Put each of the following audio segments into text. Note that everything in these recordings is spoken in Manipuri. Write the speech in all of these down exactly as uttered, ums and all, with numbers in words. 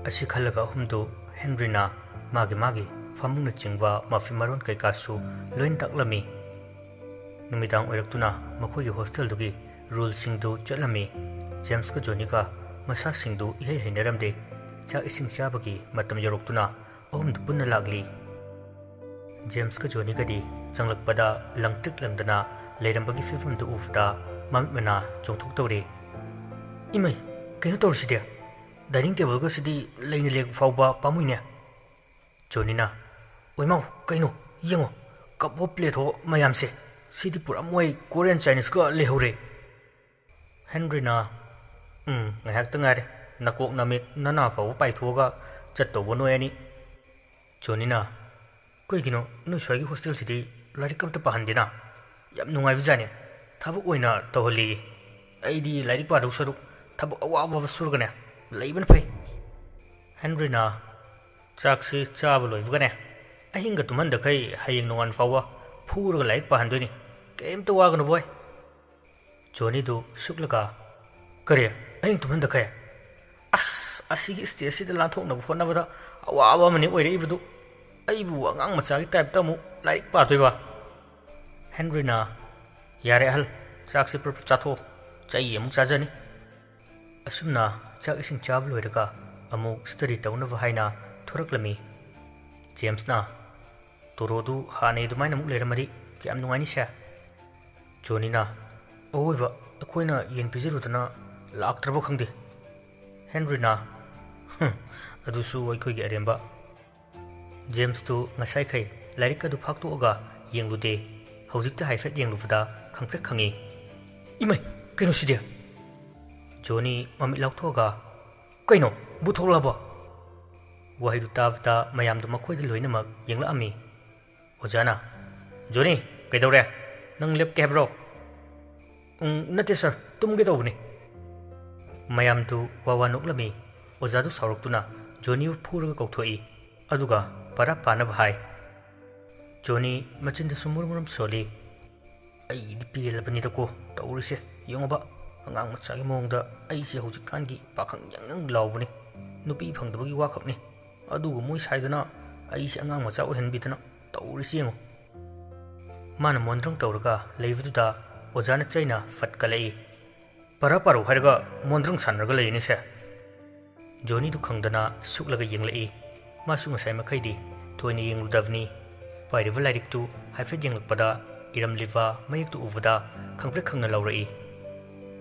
ꯑꯁꯤ ꯈꯜꯂꯒ ꯑꯍꯨꯝꯗꯨ ꯍꯦꯟꯔꯤꯅ ꯃꯥꯒꯤ ꯃꯥꯒꯤ ꯐꯃꯨꯡꯅꯆꯤꯡꯕ ꯃꯐꯤ ꯃꯔꯣꯟ ꯀꯩꯀꯥꯁꯨ ꯂꯣꯏꯅ ꯇꯛꯂꯝꯃꯤ꯫ ꯅꯨꯃꯤꯗꯥꯡ ꯑꯣꯏꯔꯛꯇꯨꯅ ꯃꯈꯣꯏꯒꯤ ꯍꯣꯁꯇꯦꯜꯗꯨꯒꯤ ꯔꯨꯜꯁꯤꯡꯗꯨ ꯆꯠꯂꯝꯃꯤ꯫ ꯖꯦꯝꯁꯀ ꯖꯣꯅꯤꯒ ꯃꯁꯥꯁꯤꯡꯗꯨ ꯏꯍꯩ ꯍꯩꯅꯔꯝꯗꯦ꯫ ꯆꯥꯛ ꯏꯁꯤꯡ ꯆꯥꯕꯒꯤ ꯃꯇꯝ ꯌꯧꯔꯛꯇꯨꯅ ꯑꯍꯨꯝꯗꯨ ꯄꯨꯟꯅ ꯂꯥꯛꯂꯤ꯫ ꯖꯦꯝꯁꯀ ꯖꯣꯅꯤꯒꯗꯤ ꯆꯪꯂꯛꯄꯗ ꯂꯪꯇ꯭ꯔꯤꯛ ꯂꯪꯗꯅ ꯂꯩꯔꯝꯕꯒꯤ ꯐꯤꯕꯝꯗꯨ ꯎꯕꯗ ꯃꯃꯤꯠ ꯃꯅꯥ ꯆꯣꯡꯊꯣꯛꯇꯧꯔꯦ꯫ "ꯏꯃꯩ, ꯀꯩꯅꯣ ꯇꯧꯔꯤꯁꯤꯗꯤ? ꯗꯥꯏꯅꯤꯡ ꯇꯦꯕꯜꯒꯁꯤꯗꯤ ꯂꯩꯅ ꯂꯦꯛꯄ ꯐꯥꯎꯕ ꯄꯥꯝꯃꯨꯏꯅꯦ꯫" ꯖꯣꯅꯤꯅ, "ꯑꯣꯏꯃꯥꯎ, ꯀꯩꯅꯣ? ꯌꯦꯡꯉꯣ, ꯀꯞ ꯑꯣ ꯄ꯭ꯂꯦꯠ ꯍꯣ ꯃꯌꯥꯝꯁꯦ꯫ ꯁꯤꯗꯤ ꯄꯨꯔꯥ ꯃꯣꯏ ꯀꯣꯔꯤꯌꯟ ꯆꯥꯏꯅꯤꯁꯀ ꯂꯩꯍꯧꯔꯦ꯫" ꯍꯦꯟꯔꯤꯅ, "ꯎꯝ, ꯉꯥꯏꯍꯥꯛꯇ ꯉꯥꯏꯔꯦ꯫ ꯅꯀꯣꯛ ꯅꯃꯤꯠ ꯅꯅꯥ ꯐꯥꯎꯕ ꯄꯥꯏꯊꯣꯛꯑꯒ ꯆꯠꯇꯧꯕ ꯅꯣꯏ ꯑꯅꯤ꯫" ꯖꯣꯅꯤꯅ, "ꯀꯩꯒꯤꯅꯣ ꯅꯣꯏ ꯁ꯭ꯋꯥꯏꯒꯤ ꯍꯣꯁꯇꯦꯜꯁꯤꯗꯤ ꯂꯥꯏꯔꯤꯛ ꯑꯝꯇ ꯄꯥꯍꯟꯗꯦꯅ? ꯌꯥꯝ ꯅꯨꯡꯉꯥꯏꯕꯖꯥꯠꯅꯤ꯫ ꯊꯕꯛ ꯑꯣꯏꯅ ꯇꯧꯍꯜꯂꯤꯌꯦ꯫ ꯑꯩꯗꯤ ꯂꯥꯏꯔꯤꯛ ꯄꯥꯗꯧ ꯁꯔꯨꯛ ꯊꯕꯛ ꯑꯋꯥꯕ ꯁꯨꯔꯒꯅꯦ ꯂꯩꯕꯅ ꯐꯩ꯫" ꯍꯦꯟꯔꯤꯅ, "ꯆꯥꯛꯁꯤ ꯆꯥꯕ ꯂꯣꯏꯕꯒꯅꯦ ꯑꯍꯤꯡꯒ ꯇꯨꯝꯍꯟꯗꯈꯩ ꯍꯌꯦꯡ ꯅꯣꯡꯉꯥꯟ ꯐꯥꯎꯕ ꯐꯨꯔꯒ ꯂꯥꯏꯔꯤꯛ ꯄꯥꯍꯟꯗꯣꯏꯅꯤ꯫ ꯀꯩꯝꯇ ꯋꯥꯒꯅꯨ ꯕꯣꯏ꯫" ꯖꯣꯅꯤꯗꯨ ꯁꯨꯛꯂꯒ, "ꯀꯔꯤ? ꯑꯍꯤꯡ ꯇꯨꯝꯍꯟꯗꯈꯩ? ꯑꯁ, ꯑꯁꯤꯒꯤ ꯁ꯭ꯇꯦꯖꯁꯤꯗ ꯂꯥꯟꯊꯣꯛꯅꯕ ꯍꯣꯠꯅꯕꯗ ꯑꯋꯥꯕ ꯑꯃꯅꯤ ꯑꯣꯏꯔꯛꯏꯕꯗꯨ꯫ ꯑꯩꯕꯨ ꯑꯉꯥꯡ ꯃꯆꯥꯒꯤ ꯇꯥꯏꯞꯇ ꯑꯃꯨꯛ ꯂꯥꯏꯔꯤꯛ ꯄꯥꯗꯣꯏꯕ?" ꯍꯦꯟꯔꯤꯅ, "ꯌꯥꯔꯦ ꯑꯍꯜ, ꯆꯥꯛꯁꯤ ꯄ꯭ꯔꯞ ꯄ꯭ꯔꯞ ꯆꯥꯊꯣꯛꯑꯣ, ꯆꯩ ꯑꯃꯨꯛ ꯆꯥꯖꯅꯤ꯫" ꯑꯁꯨꯝꯅ ꯆꯥꯛ ꯏꯁꯤꯡ ꯆꯥꯕ ꯂꯣꯏꯔꯒ ꯑꯃꯨꯛ ꯁ꯭ꯇꯗꯤ ꯇꯧꯅꯕ ꯍꯥꯏꯅ ꯊꯣꯔꯛꯂꯝꯃꯤ꯫ ꯖꯦꯝꯁꯅ, "ꯇꯣꯔꯣꯗꯨ ꯍꯥꯟꯅꯩ ꯑꯗꯨꯃꯥꯏꯅ ꯑꯃꯨꯛ ꯂꯩꯔꯝꯃꯗꯤ ꯀꯌꯥꯝ ꯅꯨꯡꯉꯥꯏꯅꯤ ꯁꯦ꯫" ꯖꯣꯅꯤꯅ, "ꯑꯋꯣꯏꯕ ꯑꯩꯈꯣꯏꯅ ꯌꯦꯟ ꯄꯤꯖꯔꯨꯗꯅ ꯂꯥꯛꯇ꯭ꯔꯕ ꯈꯪꯗꯦ꯫" ꯍꯦꯟꯔꯤꯅ, "ꯍꯨꯝ, ꯑꯗꯨꯁꯨ ꯑꯩꯈꯣꯏꯒꯤ ꯑꯔꯦꯝꯕ꯫" ꯖꯦꯝꯁꯇꯨ ꯉꯁꯥꯏꯈꯩ ꯂꯥꯏꯔꯤꯛ ꯑꯗꯨ ꯐꯥꯛꯇꯣꯛꯑꯒ ꯌꯦꯡꯂꯨꯗꯦ꯫ ꯍꯧꯖꯤꯛꯇ ꯍꯥꯏꯐꯦꯠ ꯌꯦꯡꯂꯨꯕꯗ ꯈꯪꯄ꯭ꯔꯦꯛ ꯈꯪꯉꯤ꯫ "ꯏꯃꯩ, ꯀꯩꯅꯣ ꯁꯤꯗꯤ?" ꯖꯣꯅꯤ ꯃꯃꯤꯠ ꯂꯥꯎꯊꯣꯛꯑꯒ, "ꯀꯩꯅꯣ, ꯚꯨꯠ ꯊꯣꯛꯂꯛꯂꯕꯣ?" ꯋꯥꯍꯩꯗꯨ ꯇꯥꯕꯗ ꯃꯌꯥꯝꯗꯨ ꯃꯈꯣꯏꯗ ꯂꯣꯏꯅꯃꯛ ꯌꯦꯡꯂꯛꯑꯝꯃꯤ꯫ ꯑꯣꯖꯥꯅ, "ꯖꯣꯅꯤ, ꯀꯩꯗꯧꯔꯦ? ꯅꯪ ꯂꯦꯞꯀꯦ ꯍꯥꯏꯕ꯭ꯔꯣ?" "ꯎꯝ, ꯅꯠꯇꯦ ꯁꯥꯔ, ꯇꯨꯝꯒꯦ ꯇꯧꯕꯅꯤ꯫" ꯃꯌꯥꯝꯗꯨ ꯋꯥ ꯋꯥ ꯅꯣꯛꯂꯝꯃꯤ꯫ ꯑꯣꯖꯥꯗꯨ ꯁꯥꯎꯔꯛꯇꯨꯅ ꯖꯣꯅꯤꯕꯨ ꯐꯨꯔꯒ ꯀꯧꯊꯣꯛꯏ꯫ ꯑꯗꯨꯒ ꯄꯔꯥ ꯄꯥꯅꯕ ꯍꯥꯏ꯫ ꯖꯣꯅꯤ ꯃꯆꯤꯟꯗꯁꯨ ꯃꯨꯔꯨꯝ ꯃꯨꯔꯨꯝ ꯁꯣꯜꯂꯤ꯫ "ꯑꯩꯗꯤ ꯄꯦꯜꯂꯕꯅꯤꯗꯀꯣ ꯇꯧꯔꯤꯁꯦ꯫ ꯌꯦꯡꯉꯨꯕ, ꯑꯉꯥꯡ ꯃꯆꯥꯒꯤ ꯃꯑꯣꯡꯗ ꯑꯩꯁꯦ ꯍꯧꯖꯤꯛꯀꯥꯟꯒꯤ ꯄꯥꯈꯪ ꯌꯪ ꯌꯪ ꯂꯥꯎꯕꯅꯤ꯫ ꯅꯨꯄꯤ ꯐꯪꯗꯕꯒꯤ ꯋꯥꯈꯛꯅꯤ꯫ ꯑꯗꯨꯒ ꯃꯣꯏ ꯁꯥꯏꯗꯨꯅ ꯑꯩꯁꯦ ꯑꯉꯥꯡ ꯃꯆꯥ ꯑꯣꯏꯍꯟꯕꯤꯗꯅ ꯇꯧꯔꯤꯁꯤ ꯌꯦꯡꯉꯨ꯫ ꯃꯥꯅ ꯃꯣꯟꯗ꯭ꯔꯪ ꯇꯧꯔꯒ ꯂꯩꯕꯗꯨꯗ ꯑꯣꯖꯥꯅ ꯆꯩꯅ ꯐꯠ ꯀꯜꯂꯛꯏ꯫ "ꯄꯔꯥ ꯄꯥꯔꯣ ꯍꯥꯏꯔꯒ ꯃꯣꯟꯗ꯭ꯔꯪ ꯁꯥꯟꯅꯔꯒ ꯂꯩꯔꯤꯅꯦꯁꯦ?" ꯖꯣꯅꯤꯗꯨ ꯈꯪꯗꯅ ꯁꯨꯛꯂꯒ ꯌꯦꯡꯂꯛꯏ꯫ ꯃꯥꯁꯨ ꯉꯁꯥꯏ ꯃꯈꯩꯗꯤ ꯊꯣꯏꯅ ꯌꯦꯡꯂꯨꯗꯕꯅꯤ꯫ ꯄꯥꯏꯔꯤꯕ ꯂꯥꯏꯔꯤꯛꯇꯨ ꯍꯥꯏꯐꯦꯠ ꯌꯦꯡꯂꯛꯄꯗ ꯏꯔꯝꯂꯤꯕ ꯃꯌꯦꯛꯇꯨ ꯎꯕꯗ ꯈꯪꯄ꯭ꯔꯦꯛ ꯈꯪꯅ ꯂꯧꯔꯛꯏ꯫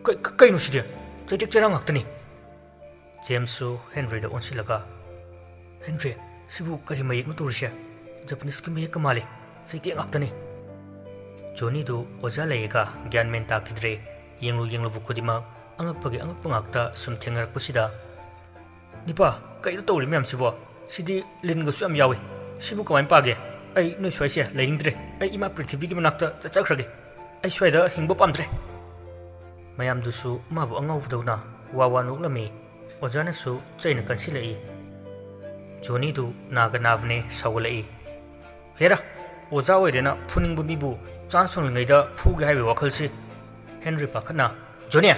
"ꯀ-, ꯀ-, ꯀꯩꯅꯣ ꯁꯤꯗꯤ? ꯆꯩꯇꯦꯛ ꯆꯩꯔꯥꯡ ꯉꯥꯛꯇꯅꯤ!" ꯖꯦꯝꯁꯁꯨ ꯍꯦꯟꯔꯤꯗ ꯑꯣꯟꯁꯤꯜꯂꯒ, "ꯍꯦꯟꯔꯤ, ꯁꯤꯕꯨ ꯀꯔꯤ ꯃꯌꯦꯛꯅꯣ ꯇꯧꯔꯤꯁꯦ? ꯖꯄꯅꯤꯁꯀꯤ ꯃꯌꯦꯛꯀ ꯃꯥꯜꯂꯤ꯫ ꯆꯩꯇꯦꯛ ꯉꯥꯛꯇꯅꯤ!" ꯖꯣꯅꯤꯗꯨ ꯑꯣꯖꯥ ꯂꯩꯌꯦꯒ ꯒ꯭ꯌꯥꯟ ꯃꯦꯟ ꯇꯥꯈꯤꯗ꯭ꯔꯦ꯫ ꯌꯦꯡꯂꯨ ꯌꯦꯡꯂꯨꯕ ꯈꯨꯗꯤꯡꯃꯛ ꯑꯉꯛꯄꯒꯤ ꯑꯉꯛꯄ ꯉꯥꯛꯇ ꯁꯨꯝ ꯊꯦꯡꯅꯔꯛꯄꯁꯤꯗ, "ꯅꯤꯄꯥ, ꯀꯩꯅꯣ ꯇꯧꯔꯤ ꯃꯌꯥꯝꯁꯤꯕꯣ? ꯁꯤꯗꯤ ꯂꯤꯟꯒꯁꯨ ꯌꯥꯝ ꯌꯥꯎꯏ꯫ ꯁꯤꯕꯨ ꯀꯃꯥꯏꯅ ꯄꯥꯒꯦ? ꯑꯩ ꯅꯣꯏ ꯁ꯭ꯋꯥꯏꯁꯦ ꯂꯩꯅꯤꯡꯗ꯭ꯔꯦ꯫ ꯑꯩ ꯏꯃꯥ ꯄ꯭ꯔꯤꯊꯤꯕꯤꯒꯤ ꯃꯅꯥꯛꯇ ꯆꯠꯆꯈ꯭ꯔꯒꯦ꯫ ꯑꯩ ꯁ꯭ꯋꯥꯏꯗ ꯍꯤꯡꯕ ꯄꯥꯝꯗ꯭ꯔꯦ!" ꯃꯌꯥꯝꯗꯨꯁꯨ ꯃꯥꯕꯨ ꯑꯉꯥꯎꯕꯗꯧꯅ ꯋꯥ ꯋꯥ ꯅꯣꯛꯂꯝꯃꯤ꯫ ꯑꯣꯖꯥꯅꯁꯨ ꯆꯩꯅ ꯀꯟꯁꯤꯜꯂꯛꯏ꯫ ꯖꯣꯅꯤꯗꯨ ꯅꯥꯒ ꯅꯥꯕꯅꯦ ꯁꯥꯎꯒꯠꯂꯛꯏ꯫ "ꯍꯦꯔꯥ, ꯑꯣꯖꯥ ꯑꯣꯏꯔꯦꯅ ꯐꯨꯅꯤꯡꯕ ꯃꯤꯕꯨ ꯆꯥꯟꯁ ꯐꯪꯂꯤꯉꯩꯗ ꯐꯨꯒꯦ ꯍꯥꯏꯕꯒꯤ ꯋꯥꯈꯜꯁꯤ!" ꯍꯦꯟꯔꯤ ꯄꯥꯈꯠꯅ, "ꯖꯣꯅꯤ!"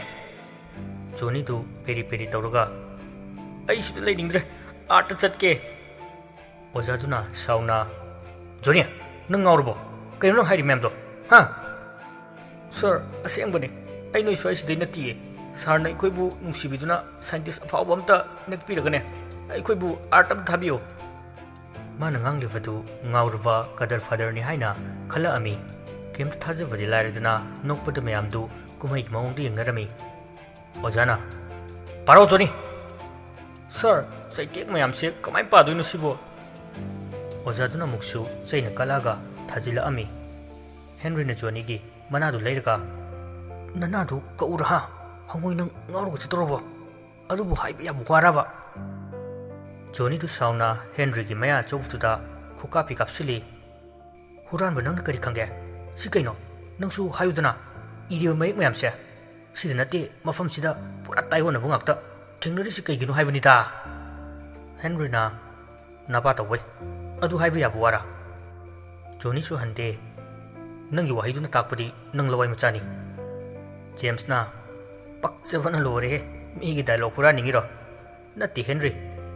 ꯖꯣꯅꯤꯗꯨ ꯄꯦꯔꯤ ꯄꯦꯔꯤ ꯇꯧꯔꯒ, "ꯑꯩ ꯁꯤꯗ ꯂꯩꯅꯤꯡꯗ꯭ꯔꯦ, ꯑꯥꯔꯠꯇ ꯆꯠꯀꯦ!" ꯑꯣꯖꯥꯗꯨꯅ ꯁꯥꯎꯅ, "ꯖꯣꯅꯤ, ꯅꯪ ꯉꯥꯎꯔꯕꯣ? ꯀꯩꯅꯣ ꯅꯪ ꯍꯥꯏꯔꯤ ꯃꯌꯥꯝꯗꯣ? ꯍꯥ?" "ꯁꯥꯔ, ꯑꯁꯦꯡꯕꯅꯦ꯫ ꯑꯩ ꯅꯣꯏ ꯁ꯭ꯋꯥꯏꯁꯤꯗꯩ ꯅꯠꯇꯤꯌꯦ꯫ ꯁꯥꯔꯅ ꯑꯩꯈꯣꯏꯕꯨ ꯅꯨꯡꯁꯤꯕꯤꯗꯨꯅ ꯁꯥꯏꯟꯇꯤꯁ ꯑꯐꯥꯎꯕ ꯑꯝꯇ ꯅꯦꯛꯄꯤꯔꯒꯅꯦ, ꯑꯩꯈꯣꯏꯕꯨ ꯑꯥꯔꯠ ꯑꯝꯇ ꯊꯥꯕꯤꯌꯣ!" ꯃꯥꯅ ꯉꯥꯡꯂꯤꯕꯗꯨ ꯉꯥꯎꯔꯕ ꯀꯗꯔ ꯐꯥꯗꯔꯅꯤ ꯍꯥꯏꯅ ꯈꯜꯂꯛꯑꯝꯃꯤ꯫ ꯀꯩꯝꯇ ꯊꯥꯖꯕꯗꯤ ꯂꯥꯏꯔꯗꯅ ꯅꯣꯛꯄꯗ ꯃꯌꯥꯝꯗꯨ ꯀꯨꯝꯍꯩꯒꯤ ꯃꯑꯣꯡꯗ ꯌꯦꯡꯅꯔꯝꯃꯤ꯫ ꯑꯣꯖꯥꯅ, "ꯄꯥꯔꯣ, ꯖꯣꯅꯤ!" "ꯁꯥꯔ, ꯆꯩꯇꯦꯛ ꯃꯌꯥꯝꯁꯦ ꯀꯃꯥꯏꯅ ꯄꯥꯗꯣꯏꯅꯣ ꯁꯤꯕꯣ?" ꯑꯣꯖꯥꯗꯨꯅ ꯑꯃꯨꯛꯁꯨ ꯆꯩꯅ ꯀꯜꯂꯛꯑꯒ ꯊꯥꯖꯤꯜꯂꯛꯑꯝꯃꯤ꯫ ꯍꯦꯟꯔꯤꯅ ꯖꯣꯅꯤꯒꯤ ꯃꯅꯥꯗꯨ ꯂꯩꯔꯒ, "ꯅꯅꯥꯗꯨ ꯀꯛꯎꯔꯥ, ꯍꯥ? ꯍꯉꯣꯏ, ꯅꯪ ꯉꯥꯎꯔꯒ ꯆꯠꯇꯧꯔꯕꯣ? ꯑꯗꯨꯕꯨ ꯍꯥꯏꯕ ꯌꯥꯝ ꯋꯥꯔꯕ?" ꯖꯣꯅꯤꯗꯨ ꯁꯥꯎꯅ ꯍꯦꯟꯔꯤꯒꯤ ꯃꯌꯥ ꯑꯆꯧꯕꯗꯨꯗ ꯈꯨꯀꯥꯞꯄꯤ ꯀꯥꯞꯁꯤꯜꯂꯤ꯫ "ꯍꯨꯔꯥꯟꯕ ꯅꯪꯅ ꯀꯔꯤ ꯈꯪꯒꯦ? ꯁꯤ ꯀꯩꯅꯣ? ꯅꯪꯁꯨ ꯍꯥꯏꯌꯨꯗꯅ, ꯏꯔꯤꯕ ꯃꯌꯦꯛ ꯃꯌꯥꯝꯁꯦ꯫ ꯁꯤꯗ ꯅꯠꯇꯦ, ꯃꯐꯝꯁꯤꯗ ꯄꯨꯔꯥ ꯇꯥꯏꯑꯣꯟꯅꯕ ꯉꯥꯛꯇ ꯊꯦꯡꯅꯔꯤꯁꯤ ꯀꯩꯒꯤꯅꯣ ꯍꯥꯏꯕꯅꯤꯗ!" ꯍꯦꯟꯔꯤꯅ, "ꯅꯄꯥ ꯇꯧꯕꯩ꯫ ꯑꯗꯨ ꯍꯥꯏꯕ ꯌꯥꯕ ꯋꯥꯔꯥ?" ꯖꯣꯅꯤꯁꯨ ꯍꯟꯗꯦ꯫ "ꯅꯪꯒꯤ ꯋꯥꯍꯩꯗꯨꯅ ꯇꯥꯛꯄꯗꯤ ꯅꯪ ꯂꯋꯥꯏ ꯃꯆꯥꯅꯤ꯫" ꯖꯦꯝꯁꯅ, "ꯄꯛꯆꯕꯅ ꯂꯣꯏꯔꯦꯍꯦ, ꯃꯤꯒꯤ ꯗꯥꯏꯂꯣꯛ ꯍꯨꯔꯥꯟꯅꯤꯡꯉꯤꯔꯣ?" "ꯅꯠꯇꯦ ꯍꯦꯟꯔꯤ,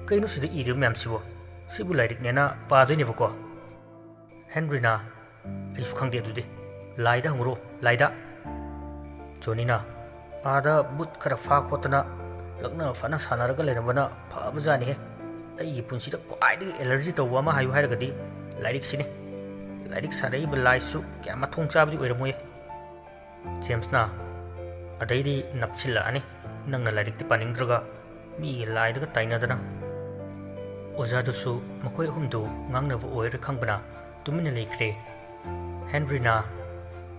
ꯀꯩꯅꯣ ꯁꯤꯗ ꯏꯔꯤꯕ ꯃꯌꯥꯝꯁꯤꯕꯣ? ꯁꯤꯕꯨ ꯂꯥꯏꯔꯤꯛꯅꯦꯅ ꯄꯥꯗꯣꯏꯅꯦꯕꯀꯣ?" ꯍꯦꯟꯔꯤꯅ, "ꯑꯩꯁꯨ ꯈꯪꯗꯦ ꯑꯗꯨꯗꯤ꯫ ꯂꯥꯏꯗ ꯍꯪꯉꯨꯔꯣ, ꯂꯥꯏꯗ꯫" ꯖꯣꯅꯤꯅ, "ꯑꯥꯗ ꯕꯨꯠ ꯈꯔ ꯐꯥ ꯈꯣꯠꯇꯅ ꯂꯛꯅ ꯐꯥꯅ ꯁꯥꯟꯅꯔꯒ ꯂꯩꯔꯝꯕꯅ ꯐꯕꯖꯥꯠꯅꯤꯍꯦ꯫ ꯑꯩꯒꯤ ꯄꯨꯟꯁꯤꯗ ꯈ꯭ꯋꯥꯏꯗꯒꯤ ꯑꯦꯂꯔꯖꯤ ꯇꯧꯕ ꯑꯃ ꯍꯥꯏꯌꯨ ꯍꯥꯏꯔꯒꯗꯤ ꯂꯥꯏꯔꯤꯛꯁꯤꯅꯤ꯫ ꯂꯥꯏꯔꯤꯛ ꯁꯥꯔꯛꯏꯕ ꯂꯥꯏꯁꯨ ꯀꯌꯥ ꯃꯊꯣꯡ ꯆꯥꯕꯗꯤ ꯑꯣꯏꯔꯝꯃꯣꯏꯌꯦ꯫" ꯖꯦꯝꯁꯅ, "ꯑꯗꯩꯗꯤ ꯅꯞꯁꯤꯜꯂꯛꯑꯅꯤ, ꯅꯪꯅ ꯂꯥꯏꯔꯤꯛꯇꯤ ꯄꯥꯅꯤꯡꯗ꯭ꯔꯒ ꯃꯤꯒꯤ ꯂꯥꯏꯗꯒ ꯇꯥꯏꯅꯗꯅ꯫" ꯑꯣꯖꯥꯗꯨꯁꯨ ꯃꯈꯣꯏ ꯑꯍꯨꯝꯗꯨ ꯉꯥꯡꯅꯕ ꯑꯣꯏꯔ ꯈꯪꯕꯅ ꯇꯨꯃꯤꯟꯅ ꯂꯩꯈ꯭ꯔꯦ꯫ ꯍꯦꯟꯔꯤꯅ,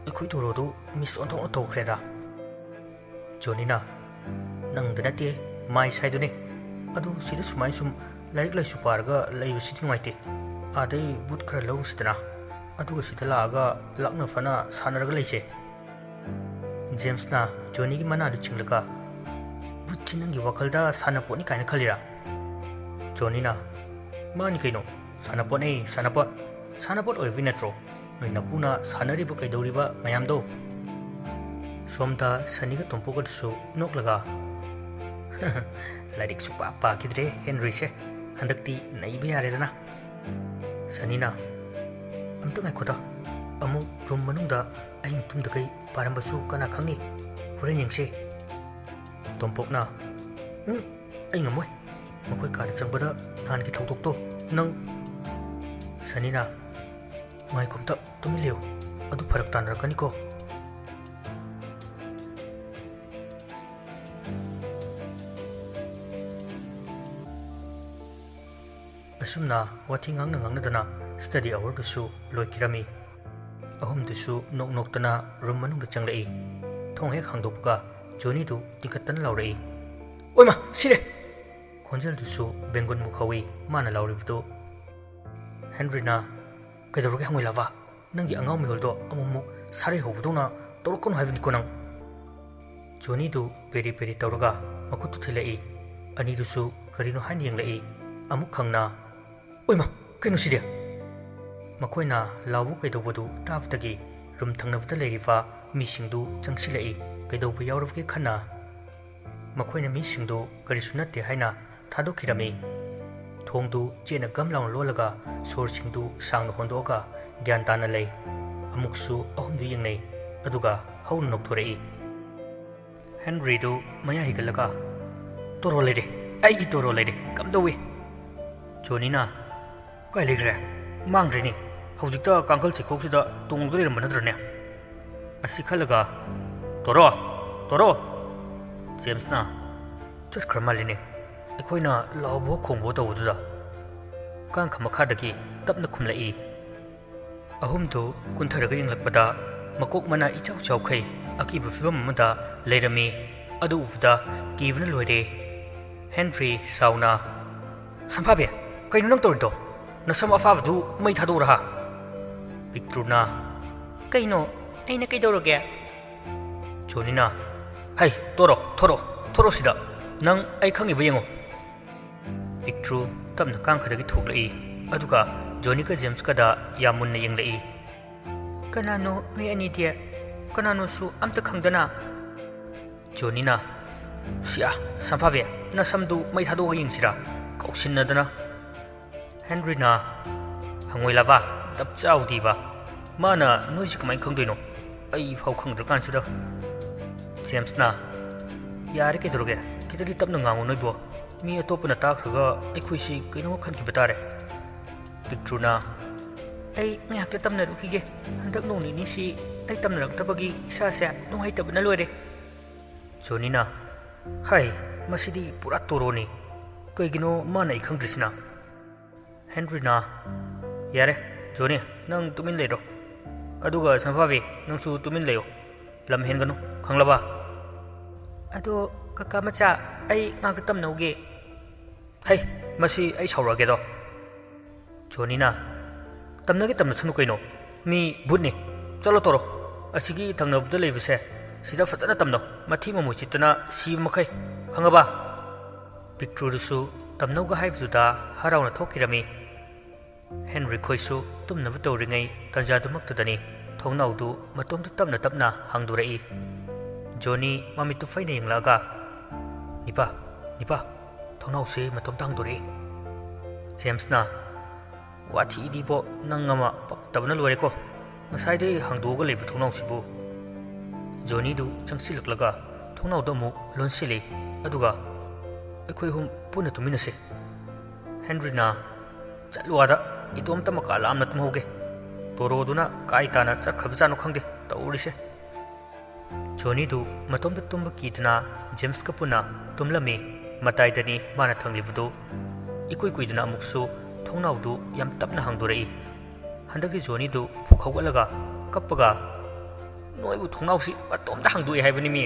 "ꯑꯩꯈꯣꯏ ꯊꯧꯔꯣꯗꯨ ꯃꯤꯁ ꯑꯣꯟꯊꯣꯛꯅ ꯇꯧꯈ꯭ꯔꯦꯗ꯫" ꯖꯣꯅꯤꯅ, "ꯅꯪꯗ ꯅꯠꯇꯦ, ꯃꯥꯏꯁ ꯍꯥꯏꯗꯨꯅꯦ꯫ ꯑꯗꯨ ꯁꯤꯗ ꯁꯨꯃꯥꯏ ꯁꯨꯝ ꯂꯥꯏꯔꯤꯛ ꯂꯥꯏꯁꯨ ꯄꯥꯔꯒ ꯂꯩꯕꯁꯤꯗꯤ ꯅꯨꯡꯉꯥꯏꯇꯦ꯫ ꯑꯥꯗꯩ ꯕꯨꯠ ꯈꯔ ꯂꯧꯔꯨꯁꯤꯗꯅ꯫ ꯑꯗꯨꯒ ꯁꯤꯗ ꯂꯥꯛꯑꯒ ꯂꯥꯛꯅ ꯐꯅ ꯁꯥꯟꯅꯔꯒ ꯂꯩꯁꯦ꯫" ꯖꯦꯝꯁꯅ ꯖꯣꯅꯤꯒꯤ ꯃꯅꯥꯗꯨ ꯆꯤꯡꯂꯒ, "ꯕꯨꯠꯁꯤ ꯅꯪꯒꯤ ꯋꯥꯈꯜꯗ ꯁꯥꯟꯅꯄꯣꯠꯅꯤ ꯀꯥꯏꯅ ꯈꯜꯂꯤꯔꯥ?" ꯖꯣꯅꯤꯅ, "ꯃꯥꯅꯤ ꯀꯩꯅꯣ, ꯁꯥꯟꯅꯄꯣꯠꯅꯦ, ꯁꯥꯟꯅꯄꯣꯠ꯫ ꯁꯥꯟꯅꯄꯣꯠ ꯑꯣꯏꯕꯩ ꯅꯠꯇ꯭ꯔꯣ ꯅꯣꯏ ꯅꯄꯨꯅ ꯁꯥꯟꯅꯔꯤꯕ ꯀꯩꯗꯧꯔꯤꯕ ꯃꯌꯥꯝꯗꯣ?" ꯁꯣꯝꯗ ꯁꯅꯤꯒ ꯇꯣꯝꯄꯣꯛꯀꯗꯨꯁꯨ ꯅꯣꯛꯂꯒ, "ꯂꯥꯏꯔꯤꯛ ꯁꯨꯛꯄꯥ ꯄꯥꯈꯤꯗ꯭ꯔꯦ ꯍꯦꯟꯔꯤꯁꯦ꯫ ꯍꯟꯗꯛꯇꯤ ꯅꯩꯕ ꯌꯥꯔꯦꯗꯅ꯫" ꯁꯅꯤꯅ, "ꯑꯝꯇ ꯉꯥꯏꯈꯣꯗ, ꯑꯃꯨꯛ ꯔꯨꯝ ꯃꯅꯨꯡꯗ ꯑꯍꯤꯡ ꯇꯨꯝꯗꯈꯩ ꯄꯥꯔꯝꯕꯁꯨ ꯀꯅꯥ ꯈꯪꯅꯤ? ꯍꯣꯔꯦꯟ ꯌꯦꯡꯁꯦ꯫" ꯇꯣꯝꯄꯣꯛꯅ, "ꯎꯝ, ꯑꯩ ꯉꯝꯃꯣꯏ꯫ ꯃꯈꯣꯏ ꯀꯥꯗ ꯆꯪꯕꯗ ꯅꯍꯥꯟꯒꯤ ꯊꯧꯗꯣꯛꯇꯣ ꯅꯪ꯫" ꯁꯅꯤꯅ, "ꯉꯥꯏꯈꯣ ꯑꯝꯇ, ꯇꯨꯃꯤꯟ ꯂꯩꯌꯨ꯫ ꯑꯗꯨ ꯐꯔꯛ ꯇꯥꯅꯔꯛꯀꯅꯤꯀꯣ꯫" ꯑꯁꯨꯝꯅ ꯋꯥꯊꯤ ꯉꯥꯡꯅ ꯉꯥꯡꯅꯗꯅ ꯁ꯭ꯇꯗꯤ ꯑꯋꯔꯗꯨꯁꯨ ꯂꯣꯏꯈꯤꯔꯝꯃꯤ꯫ ꯑꯍꯨꯝꯗꯨꯁꯨ ꯅꯣꯛ ꯅꯣꯛꯇꯅ ꯔꯨꯝ ꯃꯅꯨꯡꯗ ꯆꯪꯂꯛꯏ꯫ ꯊꯣꯡ ꯍꯦꯛ ꯍꯥꯡꯗꯣꯛꯄꯒ ꯖꯣꯅꯤꯗꯨ ꯇꯤꯡꯈꯠꯇꯅ ꯂꯥꯎꯔꯛꯏ, "ꯑꯣꯏꯃ, ꯁꯤꯔꯦ!" ꯈꯣꯟꯖꯦꯜꯗꯨꯁꯨ ꯕꯦꯡꯒꯨꯟꯃꯨꯛ ꯍꯧꯏ ꯃꯥꯅ ꯂꯥꯎꯔꯤꯕꯗꯨ꯫ ꯍꯦꯟꯔꯤꯅ, "ꯀꯩꯗꯧꯔꯒꯦ ꯍꯪꯉꯣꯏ ꯂꯥꯕ? ꯅꯪꯒꯤ ꯑꯉꯥꯎ ꯃꯤꯍꯨꯜꯗꯣ ꯑꯃꯨꯛꯃꯨꯛ ꯁꯥꯔꯩ ꯍꯧꯕꯗꯧꯅ ꯇꯧꯔꯛꯀꯅꯨ ꯍꯥꯏꯕꯅꯤꯀꯣ ꯅꯪ꯫" ꯖꯣꯅꯤꯗꯨ ꯄꯦꯔꯤ ꯄꯦꯔꯤ ꯇꯧꯔꯒ ꯃꯈꯨꯠꯇꯨ ꯊꯤꯜꯂꯛꯏ꯫ ꯑꯅꯤꯗꯨꯁꯨ ꯀꯔꯤꯅꯣ ꯍꯥꯏꯅ ꯌꯦꯡꯂꯛꯏ꯫ ꯑꯃꯨꯛ ꯈꯪꯅ, "ꯑꯣꯏꯃ, ꯀꯩꯅꯣ ꯁꯤꯗꯤ?" ꯃꯈꯣꯏꯅ ꯂꯥꯎꯕ ꯀꯩꯗꯧꯕꯗꯨ ꯇꯥꯕꯗꯒꯤ ꯔꯨꯝ ꯊꯪꯅꯕꯗ ꯂꯩꯔꯤꯕ ꯃꯤꯁꯤꯡꯗꯨ ꯆꯪꯁꯤꯜꯂꯛꯏ꯫ ꯀꯩꯗꯧꯕ ꯌꯥꯎꯔꯕꯒꯦ ꯈꯟꯅ ꯃꯈꯣꯏꯅ ꯃꯤꯁꯤꯡꯗꯨ ꯀꯔꯤꯁꯨ ꯅꯠꯇꯦ ꯍꯥꯏꯅ ꯊꯥꯗꯣꯛꯈꯤꯔꯝꯃꯤ꯫ ꯊꯣꯡꯗꯨ ꯆꯦꯠꯅ ꯒꯝ ꯂꯥꯎꯅ ꯂꯣꯜꯂꯒ ꯁꯣꯔꯁꯤꯡꯗꯨ ꯁꯥꯡꯅ ꯍꯣꯟꯗꯣꯛꯑꯒ ꯒ꯭ꯌꯥꯟ ꯇꯥꯅ ꯂꯩ꯫ ꯑꯃꯨꯛꯁꯨ ꯑꯍꯨꯝꯗꯨ ꯌꯦꯡꯅꯩ, ꯑꯗꯨꯒ ꯍꯧꯅ ꯅꯣꯛꯊꯣꯔꯛꯏ꯫ ꯍꯦꯟꯔꯤꯗꯨ ꯃꯌꯥ ꯍꯤꯒꯠꯂꯒ, "ꯇꯣꯔꯣ ꯂꯩꯔꯦ, ꯑꯩꯒꯤ ꯇꯣꯔꯣ ꯂꯩꯔꯦ, ꯀꯝꯗꯧꯏ?" ꯖꯣꯅꯤꯅ, "ꯀꯥꯏ ꯂꯩꯈ꯭ꯔꯦ? ꯃꯥꯡꯈ꯭ꯔꯦꯅꯦ꯫ ꯍꯧꯖꯤꯛꯇ ꯀꯥꯡꯈꯜ ꯆꯩꯈꯣꯛꯁꯤꯗ ꯇꯣꯡꯂꯒ ꯂꯩꯔꯝꯕ ꯅꯠꯇ꯭ꯔꯅꯦ?" ꯑꯁꯤ ꯈꯜꯂꯒ, "ꯇꯣꯔꯣ! ꯇꯣꯔꯣ!" ꯖꯦꯝꯁꯅ, "ꯆꯠꯈ꯭ꯔ ꯃꯥꯜꯂꯤꯅꯦ꯫ ꯑꯩꯈꯣꯏꯅ ꯂꯥꯎꯕ ꯈꯣꯡꯕ ꯇꯧꯕꯗꯨꯗ꯫" ꯀꯥꯡꯈ ꯃꯈꯥꯗꯒꯤ ꯇꯞꯅ ꯈꯨꯝꯂꯛꯏ꯫ ꯑꯍꯨꯝꯗꯨ ꯀꯨꯟꯊꯔꯒ ꯌꯦꯡꯂꯛꯄꯗ ꯃꯀꯣꯛ ꯃꯅꯥ ꯏꯆꯥꯎ ꯆꯥꯎꯈꯩ ꯑꯀꯤꯕ ꯐꯤꯚꯝ ꯑꯃꯗ ꯂꯩꯔꯝꯃꯤ꯫ ꯑꯗꯨ ꯎꯕꯗ ꯀꯤꯕꯅ ꯂꯣꯏꯔꯦ꯫ ꯍꯦꯟꯔꯤ ꯁꯥꯎꯅ, "ꯁꯝꯐꯥꯕꯤ, ꯀꯩꯅꯣ ꯅꯪ ꯇꯧꯔꯤꯗꯣ? ꯅꯁꯝ ꯑꯐꯥꯕꯗꯨ ꯃꯩ ꯊꯥꯗꯣꯛꯎꯔꯥ?" ꯄꯤꯛꯇ꯭ꯔꯨꯅ, "ꯀꯩꯅꯣ? ꯑꯩꯅ ꯀꯩꯗꯧꯔꯒꯦ?" ꯖꯣꯅꯤꯅ, "ꯍꯩ, ꯇꯣꯔꯣ, ꯊꯣꯔꯣ, ꯊꯣꯔꯣ ꯁꯤꯗ꯫ ꯅꯪ ꯑꯩ ꯈꯪꯉꯤꯕ ꯌꯦꯡꯉꯣ꯫" ꯄꯤꯛꯇ꯭ꯔꯨ ꯇꯞꯅ ꯀꯥꯡꯈꯗꯒꯤ ꯊꯣꯛꯂꯛꯏ, ꯑꯗꯨꯒ ꯖꯣꯅꯤꯒ ꯖꯦꯝꯁꯀꯗ ꯌꯥꯝ ꯃꯨꯟꯅ ꯌꯦꯡꯂꯛꯏ꯫ "ꯀꯅꯥꯅꯣ ꯅꯣꯏ ꯑꯅꯤꯗꯤ? ꯀꯅꯥꯅꯣꯁꯨ ꯑꯝꯇ ꯈꯪꯗꯅ?" ꯖꯣꯅꯤꯅ, "ꯁꯤꯌꯥ, ꯁꯝꯐꯥꯕꯤ, ꯅꯁꯝꯗꯨ ꯃꯩ ꯊꯥꯗꯣꯛꯑꯒ ꯌꯦꯡꯁꯤꯔꯥ? ꯀꯧꯁꯤꯟꯅꯗꯅ!" ꯍꯦꯟꯔꯤꯅ, "ꯍꯪꯉꯣꯏ ꯂꯥꯕ, ꯗꯞ ꯆꯥꯎꯗꯤꯕ꯫ ꯃꯥꯅ ꯅꯣꯏꯁꯤ ꯀꯃꯥꯏꯅ ꯈꯪꯗꯣꯏꯅꯣ? ꯑꯩ ꯐꯥꯎ ꯈꯪꯗ꯭ꯔꯀꯥꯟꯁꯤꯗ꯫" ꯖꯦꯝꯁꯅ, "ꯌꯥꯔꯦ, ꯀꯩꯗꯧꯔꯒꯦ? ꯈꯤꯇꯗꯤ ꯇꯞꯅ ꯉꯥꯡꯉꯨ ꯅꯣꯏꯕꯣ꯫ ꯃꯤ ꯑꯇꯣꯞꯄꯅ ꯇꯥꯈ꯭ꯔꯒ ꯑꯩꯈꯣꯏꯁꯤ ꯀꯩꯅꯣ ꯈꯟꯈꯤꯕ ꯇꯥꯔꯦ꯫" ꯄꯤꯛꯇ꯭ꯔꯨꯅ, "ꯑꯩ ꯉꯥꯏꯍꯥꯛꯇ ꯇꯝꯅꯔꯨꯈꯤꯒꯦ꯫ ꯍꯟꯗꯛ ꯅꯣꯡ ꯅꯤꯅꯤꯁꯤ ꯑꯩ ꯇꯝꯅꯔꯛꯇꯕꯒꯤ ꯏꯁꯥꯁꯦ ꯅꯨꯡꯉꯥꯏꯇꯕꯅ ꯂꯣꯏꯔꯦ꯫" ꯖꯣꯅꯤꯅ, "ꯍꯥꯏ, ꯃꯁꯤꯗꯤ ꯄꯨꯔꯥ ꯇꯣꯔꯣꯅꯤ꯫ ꯀꯩꯒꯤꯅꯣ ꯃꯥꯅ ꯑꯩ ꯈꯪꯗ꯭ꯔꯤꯁꯤꯅ?" ꯍꯦꯟꯔꯤꯅ, "ꯌꯥꯔꯦ, ꯖꯣꯅꯤ, ꯅꯪ ꯇꯨꯃꯤꯟ ꯂꯩꯔꯣ꯫ ꯑꯗꯨꯒ ꯁꯝꯐꯥꯕꯤ, ꯅꯪꯁꯨ ꯇꯨꯃꯤꯟ ꯂꯩꯌꯣ꯫ ꯂꯝ ꯍꯦꯟꯒꯅꯨ, ꯈꯪꯂꯕ?" "ꯑꯗꯣ ꯀꯀꯥ ꯃꯆꯥ, ꯑꯩ ꯉꯥꯛꯇ ꯇꯝꯅꯧꯒꯦ꯫" "ꯍꯩ, ꯃꯁꯤ ꯑꯩ ꯁꯥꯎꯔꯛꯑꯒꯦꯗꯣ꯫" ꯖꯣꯅꯤꯅ, "ꯇꯝꯅꯒꯦ ꯇꯝꯅꯁꯅꯨ ꯀꯩꯅꯣ, ꯃꯤ ꯚꯨꯠꯅꯤ꯫ ꯆꯠꯂꯣ ꯇꯣꯔꯣ, ꯑꯁꯤꯒꯤ ꯊꯪꯅꯕꯗ ꯂꯩꯕꯁꯦ, ꯁꯤꯗ ꯐꯖꯅ ꯇꯝꯅꯧ, ꯃꯊꯤ ꯃꯃꯣꯏ ꯆꯤꯠꯇꯅ ꯁꯤꯕ ꯃꯈꯩ, ꯈꯪꯉꯕ?" ꯄꯤꯛꯇ꯭ꯔꯨꯗꯨꯁꯨ ꯇꯝꯅꯧꯒ ꯍꯥꯏꯕꯗꯨꯗ ꯍꯔꯥꯎꯅ ꯊꯣꯛꯈꯤꯔꯝꯃꯤ꯫ ꯍꯦꯟꯔꯤ ꯈꯣꯏꯁꯨ ꯇꯨꯝꯅꯕ ꯇꯧꯔꯤꯉꯩ ꯇꯥꯟꯖꯥꯗꯨꯃꯛꯇꯗꯅꯤ ꯊꯣꯡꯅꯥꯎꯗꯨ ꯃꯇꯣꯝꯇ ꯇꯞꯅ ꯇꯞꯅ ꯍꯥꯡꯗꯣꯔꯛꯏ꯫ ꯖꯣꯅꯤ ꯃꯃꯤꯠꯇꯨ ꯐꯩꯅ ꯌꯦꯡꯂꯛꯑꯒ, "ꯅꯤꯄꯥ, ꯅꯤꯄꯥ, ꯊꯣꯡꯅꯥꯎꯁꯦ ꯃꯇꯣꯝꯇ ꯍꯥꯡꯗꯣꯔꯛꯑꯦ꯫ ꯖꯦꯝꯁꯅ, "ꯋꯥꯊꯤꯗꯤꯕꯣ, ꯅꯪ ꯑꯃ ꯄꯛꯇꯕꯅ ꯂꯣꯏꯔꯦꯀꯣ꯫ ꯉꯁꯥꯏꯗꯩ ꯍꯥꯡꯗꯣꯛꯑꯒ ꯂꯩꯕ ꯊꯣꯡꯅꯥꯎꯁꯤꯕꯨ?" ꯖꯣꯅꯤꯗꯨ ꯆꯪꯁꯤꯜꯂꯛꯂꯒ ꯊꯣꯡꯅꯥꯎꯗ ꯑꯃꯨꯛ ꯂꯣꯟꯁꯤꯜꯂꯤ꯫ ꯑꯗꯨꯒ, "ꯑꯩꯈꯣꯏ ꯑꯍꯨꯝ ꯄꯨꯟꯅ ꯇꯨꯝꯃꯤꯟꯅꯁꯦ꯫" ꯍꯦꯟꯔꯤꯅ, "ꯆꯠꯂꯨ ꯑꯥꯗ, ꯏꯇꯣꯝꯇ ꯃꯀꯥ ꯂꯥꯝꯅ ꯇꯨꯝꯍꯧꯒꯦ꯫ ꯇꯣꯔꯣꯗꯨꯅ ꯀꯥꯏ ꯇꯥꯅ ꯆꯠꯈ꯭ꯔꯕꯖꯥꯠꯅꯣ ꯈꯪꯗꯦ ꯇꯧꯔꯤꯁꯦ꯫" ꯖꯣꯅꯤꯗꯨ ꯃꯇꯣꯝꯇ ꯇꯨꯝꯕ ꯀꯤꯗꯅ ꯖꯦꯝꯁꯀ ꯄꯨꯟꯅ ꯇꯨꯝꯂꯝꯃꯤ꯫ ꯃꯇꯥꯏꯗꯅꯤ ꯃꯥꯅ ꯊꯝꯂꯤꯕꯗꯨ꯫ ꯏꯀꯨꯏ ꯀꯨꯏꯗꯅ ꯑꯃꯨꯛꯁꯨ ꯊꯣꯡꯅꯥꯎꯗꯨ ꯌꯥꯝ ꯇꯞꯅ ꯍꯥꯡꯗꯣꯔꯛꯏ꯫ ꯍꯟꯗꯛꯇꯤ ꯖꯣꯅꯤꯗꯨ ꯐꯨꯛ ꯍꯧꯒꯠꯂꯒ ꯀꯞꯄꯒ, "ꯅꯣꯏꯕꯨ ꯊꯣꯡꯅꯥꯎꯁꯤ ꯃꯇꯣꯝꯇ ꯍꯥꯡꯗꯣꯛꯑꯦ ꯍꯥꯏꯕꯅꯤꯃꯤ!"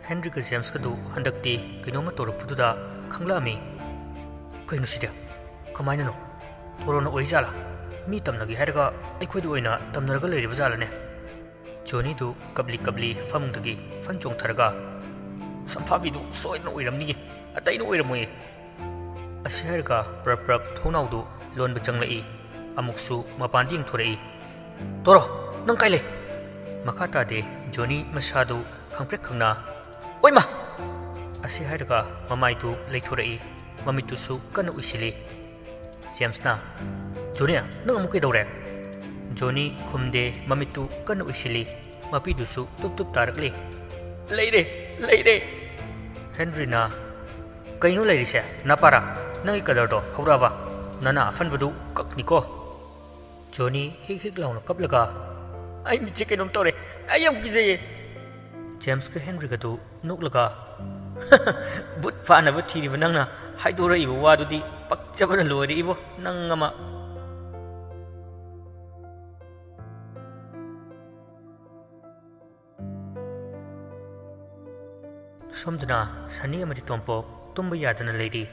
ꯍꯦꯟꯔꯤꯒ ꯖꯦꯝꯁꯀꯗꯨ ꯍꯟꯗꯛꯇꯤ ꯀꯩꯅꯣꯝꯃ ꯇꯧꯔꯛꯄꯗꯨꯗ ꯈꯪꯂꯛꯑꯝꯃꯤ꯫ "ꯀꯩꯅꯣ ꯁꯤꯗꯤ? ꯀꯃꯥꯏꯅꯅꯣ? ꯇꯣꯔꯣꯅ ꯑꯣꯏꯔꯤꯖꯥꯠꯂꯥ? ꯃꯤ ꯇꯝꯅꯒꯦ ꯍꯥꯏꯔꯒ ꯑꯩꯈꯣꯏꯗ ꯑꯣꯏꯅ ꯇꯝꯅꯔꯒ ꯂꯩꯔꯤꯕ ꯖꯥꯠꯂꯅꯦ?" ꯖꯣꯅꯤꯗꯨ ꯀꯞꯂꯤ ꯀꯞꯂꯤ ꯐꯃꯨꯡꯗꯒꯤ ꯐꯟ ꯆꯣꯡꯊꯔꯒ, "ꯁꯝꯐꯥꯕꯤꯗꯨ ꯁꯣꯏꯗꯅ ꯑꯣꯏꯔꯝꯅꯤꯌꯦ, ꯑꯇꯩꯅ ꯑꯣꯏꯔꯝꯃꯣꯏꯌꯦ꯫" ꯑꯁꯤ ꯍꯥꯏꯔꯒ ꯄ꯭ꯔꯞ ꯄ꯭ꯔꯞ ꯊꯣꯡꯅꯥꯎꯗꯨ ꯂꯣꯟꯕ ꯆꯪꯂꯛꯏ꯫ ꯑꯃꯨꯛꯁꯨ ꯃꯄꯥꯟꯗ ꯌꯦꯡꯊꯣꯔꯛꯏ꯫ "ꯇꯣꯔꯣ, ꯅꯪ ꯀꯥꯏ ꯂꯩ?" ꯃꯈꯥ ꯇꯥꯗꯦ ꯖꯣꯅꯤ ꯃꯁꯥꯗꯨ ꯈꯪꯄ꯭ꯔꯦꯛ ꯈꯪꯅ꯫ "ꯑꯣꯏꯃ!" ꯑꯁꯤ ꯍꯥꯏꯔꯒ ꯃꯃꯥꯏꯗꯨ ꯂꯩꯊꯣꯔꯛꯏ꯫ ꯃꯃꯤꯠꯇꯨꯁꯨ ꯀꯟꯅ ꯎꯏꯁꯤꯜꯂꯤ꯫ ꯖꯦꯝꯁꯅ, "ꯖꯣꯅꯤ, ꯅꯪ ꯑꯃꯨꯛ ꯀꯩꯗꯧꯔꯦ?" ꯖꯣꯅꯤ ꯈꯨꯝꯗꯦ, ꯃꯃꯤꯠꯇꯨ ꯀꯟꯅ ꯎꯏꯁꯤꯜꯂꯤ꯫ ꯃꯄꯤꯗꯨꯁꯨ ꯇꯨꯞ ꯇꯨꯞ ꯇꯥꯔꯛꯂꯤ꯫ "ꯂꯩꯔꯦ, ꯂꯩꯔꯦ!" ꯍꯦꯟꯔꯤꯅ, "ꯀꯩꯅꯣ ꯂꯩꯔꯤꯁꯦ? ꯅꯄꯥꯔꯥ? ꯅꯪꯒꯤ ꯀꯗꯔꯗꯣ ꯍꯧꯔꯛꯑꯕ? ꯅꯅꯥ ꯑꯐꯟꯕꯗꯨ ꯀꯛꯅꯤꯀꯣ!" ꯖꯣꯅꯤ ꯍꯤꯛ ꯍꯤꯛ ꯂꯥꯎꯅ ꯀꯞꯂꯒ, "ꯑꯩ ꯃꯤꯠꯁꯦ ꯀꯩꯅꯣꯝ ꯇꯧꯔꯦ, ꯑꯩ ꯌꯥꯝ ꯀꯤꯖꯩꯌꯦ!" ꯖꯦꯝꯁꯀ ꯍꯦꯟꯔꯤꯒꯗꯨ ꯅꯣꯛꯂꯒ, "ꯚꯨꯠ ꯐꯥꯅꯕ ꯊꯤꯔꯤꯕ ꯅꯪꯅ ꯍꯥꯏꯗꯣꯔꯛꯏꯕ ꯋꯥꯗꯨꯗꯤ ꯄꯛꯆꯕꯅ ꯂꯣꯏꯔꯦ ꯏꯕꯣ, ꯅꯪ ꯑꯃ!" ꯁꯣꯝꯗꯅ ꯁꯅꯤ ꯑꯃꯗꯤ ꯇꯣꯝꯄꯣꯛ ꯇꯨꯝꯕ ꯌꯥꯗꯅ ꯂꯩꯔꯤ꯫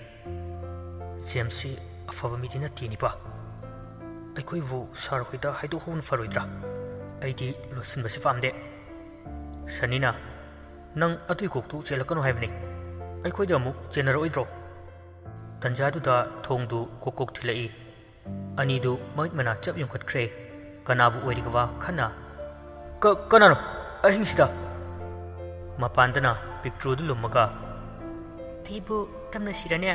"ꯖꯦꯝꯁꯁꯤ ꯑꯐꯕ ꯃꯤꯗꯤ ꯅꯠꯇꯦꯅꯤꯄꯥ꯫ ꯑꯩꯈꯣꯏꯕꯨ ꯁꯥꯔ ꯍꯣꯏꯗ ꯍꯥꯏꯗꯣꯛꯍꯧꯕꯅ ꯐꯔꯣꯏꯗ꯭ꯔꯥ? ꯑꯩꯗꯤ ꯂꯣꯠꯁꯤꯟꯕꯁꯤ ꯄꯥꯝꯗꯦ꯫" ꯁꯅꯤꯅ, "ꯅꯪ ꯑꯗꯨꯏ ꯀꯣꯛꯇꯨ ꯆꯦꯜꯂꯛꯀꯅꯨ ꯍꯥꯏꯕꯅꯤ꯫ ꯑꯩꯈꯣꯏꯗ ꯑꯃꯨꯛ ꯆꯦꯟꯅꯔꯛꯑꯣꯏꯗ꯭ꯔꯣ?" ꯇꯟꯖꯥꯗꯨꯗ ꯊꯣꯡꯗꯨ ꯀꯣꯛ ꯀꯣꯛ ꯊꯤꯜꯂꯛꯏ꯫ ꯑꯅꯤꯗꯨ ꯃꯃꯤꯠ ꯃꯅꯥ ꯆꯞ ꯌꯨꯡꯈꯠꯈ꯭ꯔꯦ꯫ ꯀꯅꯥꯕꯨ ꯑꯣꯏꯔꯤꯒꯕ ꯈꯟꯅ, "ꯀ-, ꯀꯅꯥꯅꯣ ꯑꯍꯤꯡꯁꯤꯗ?" ꯃꯄꯥꯟꯗꯅ ꯄꯤꯛꯇ꯭ꯔꯨꯗꯨ ꯂꯨꯝꯃꯒ, ꯑꯩꯕꯨ ꯇꯝꯅꯁꯤꯔꯅꯦ?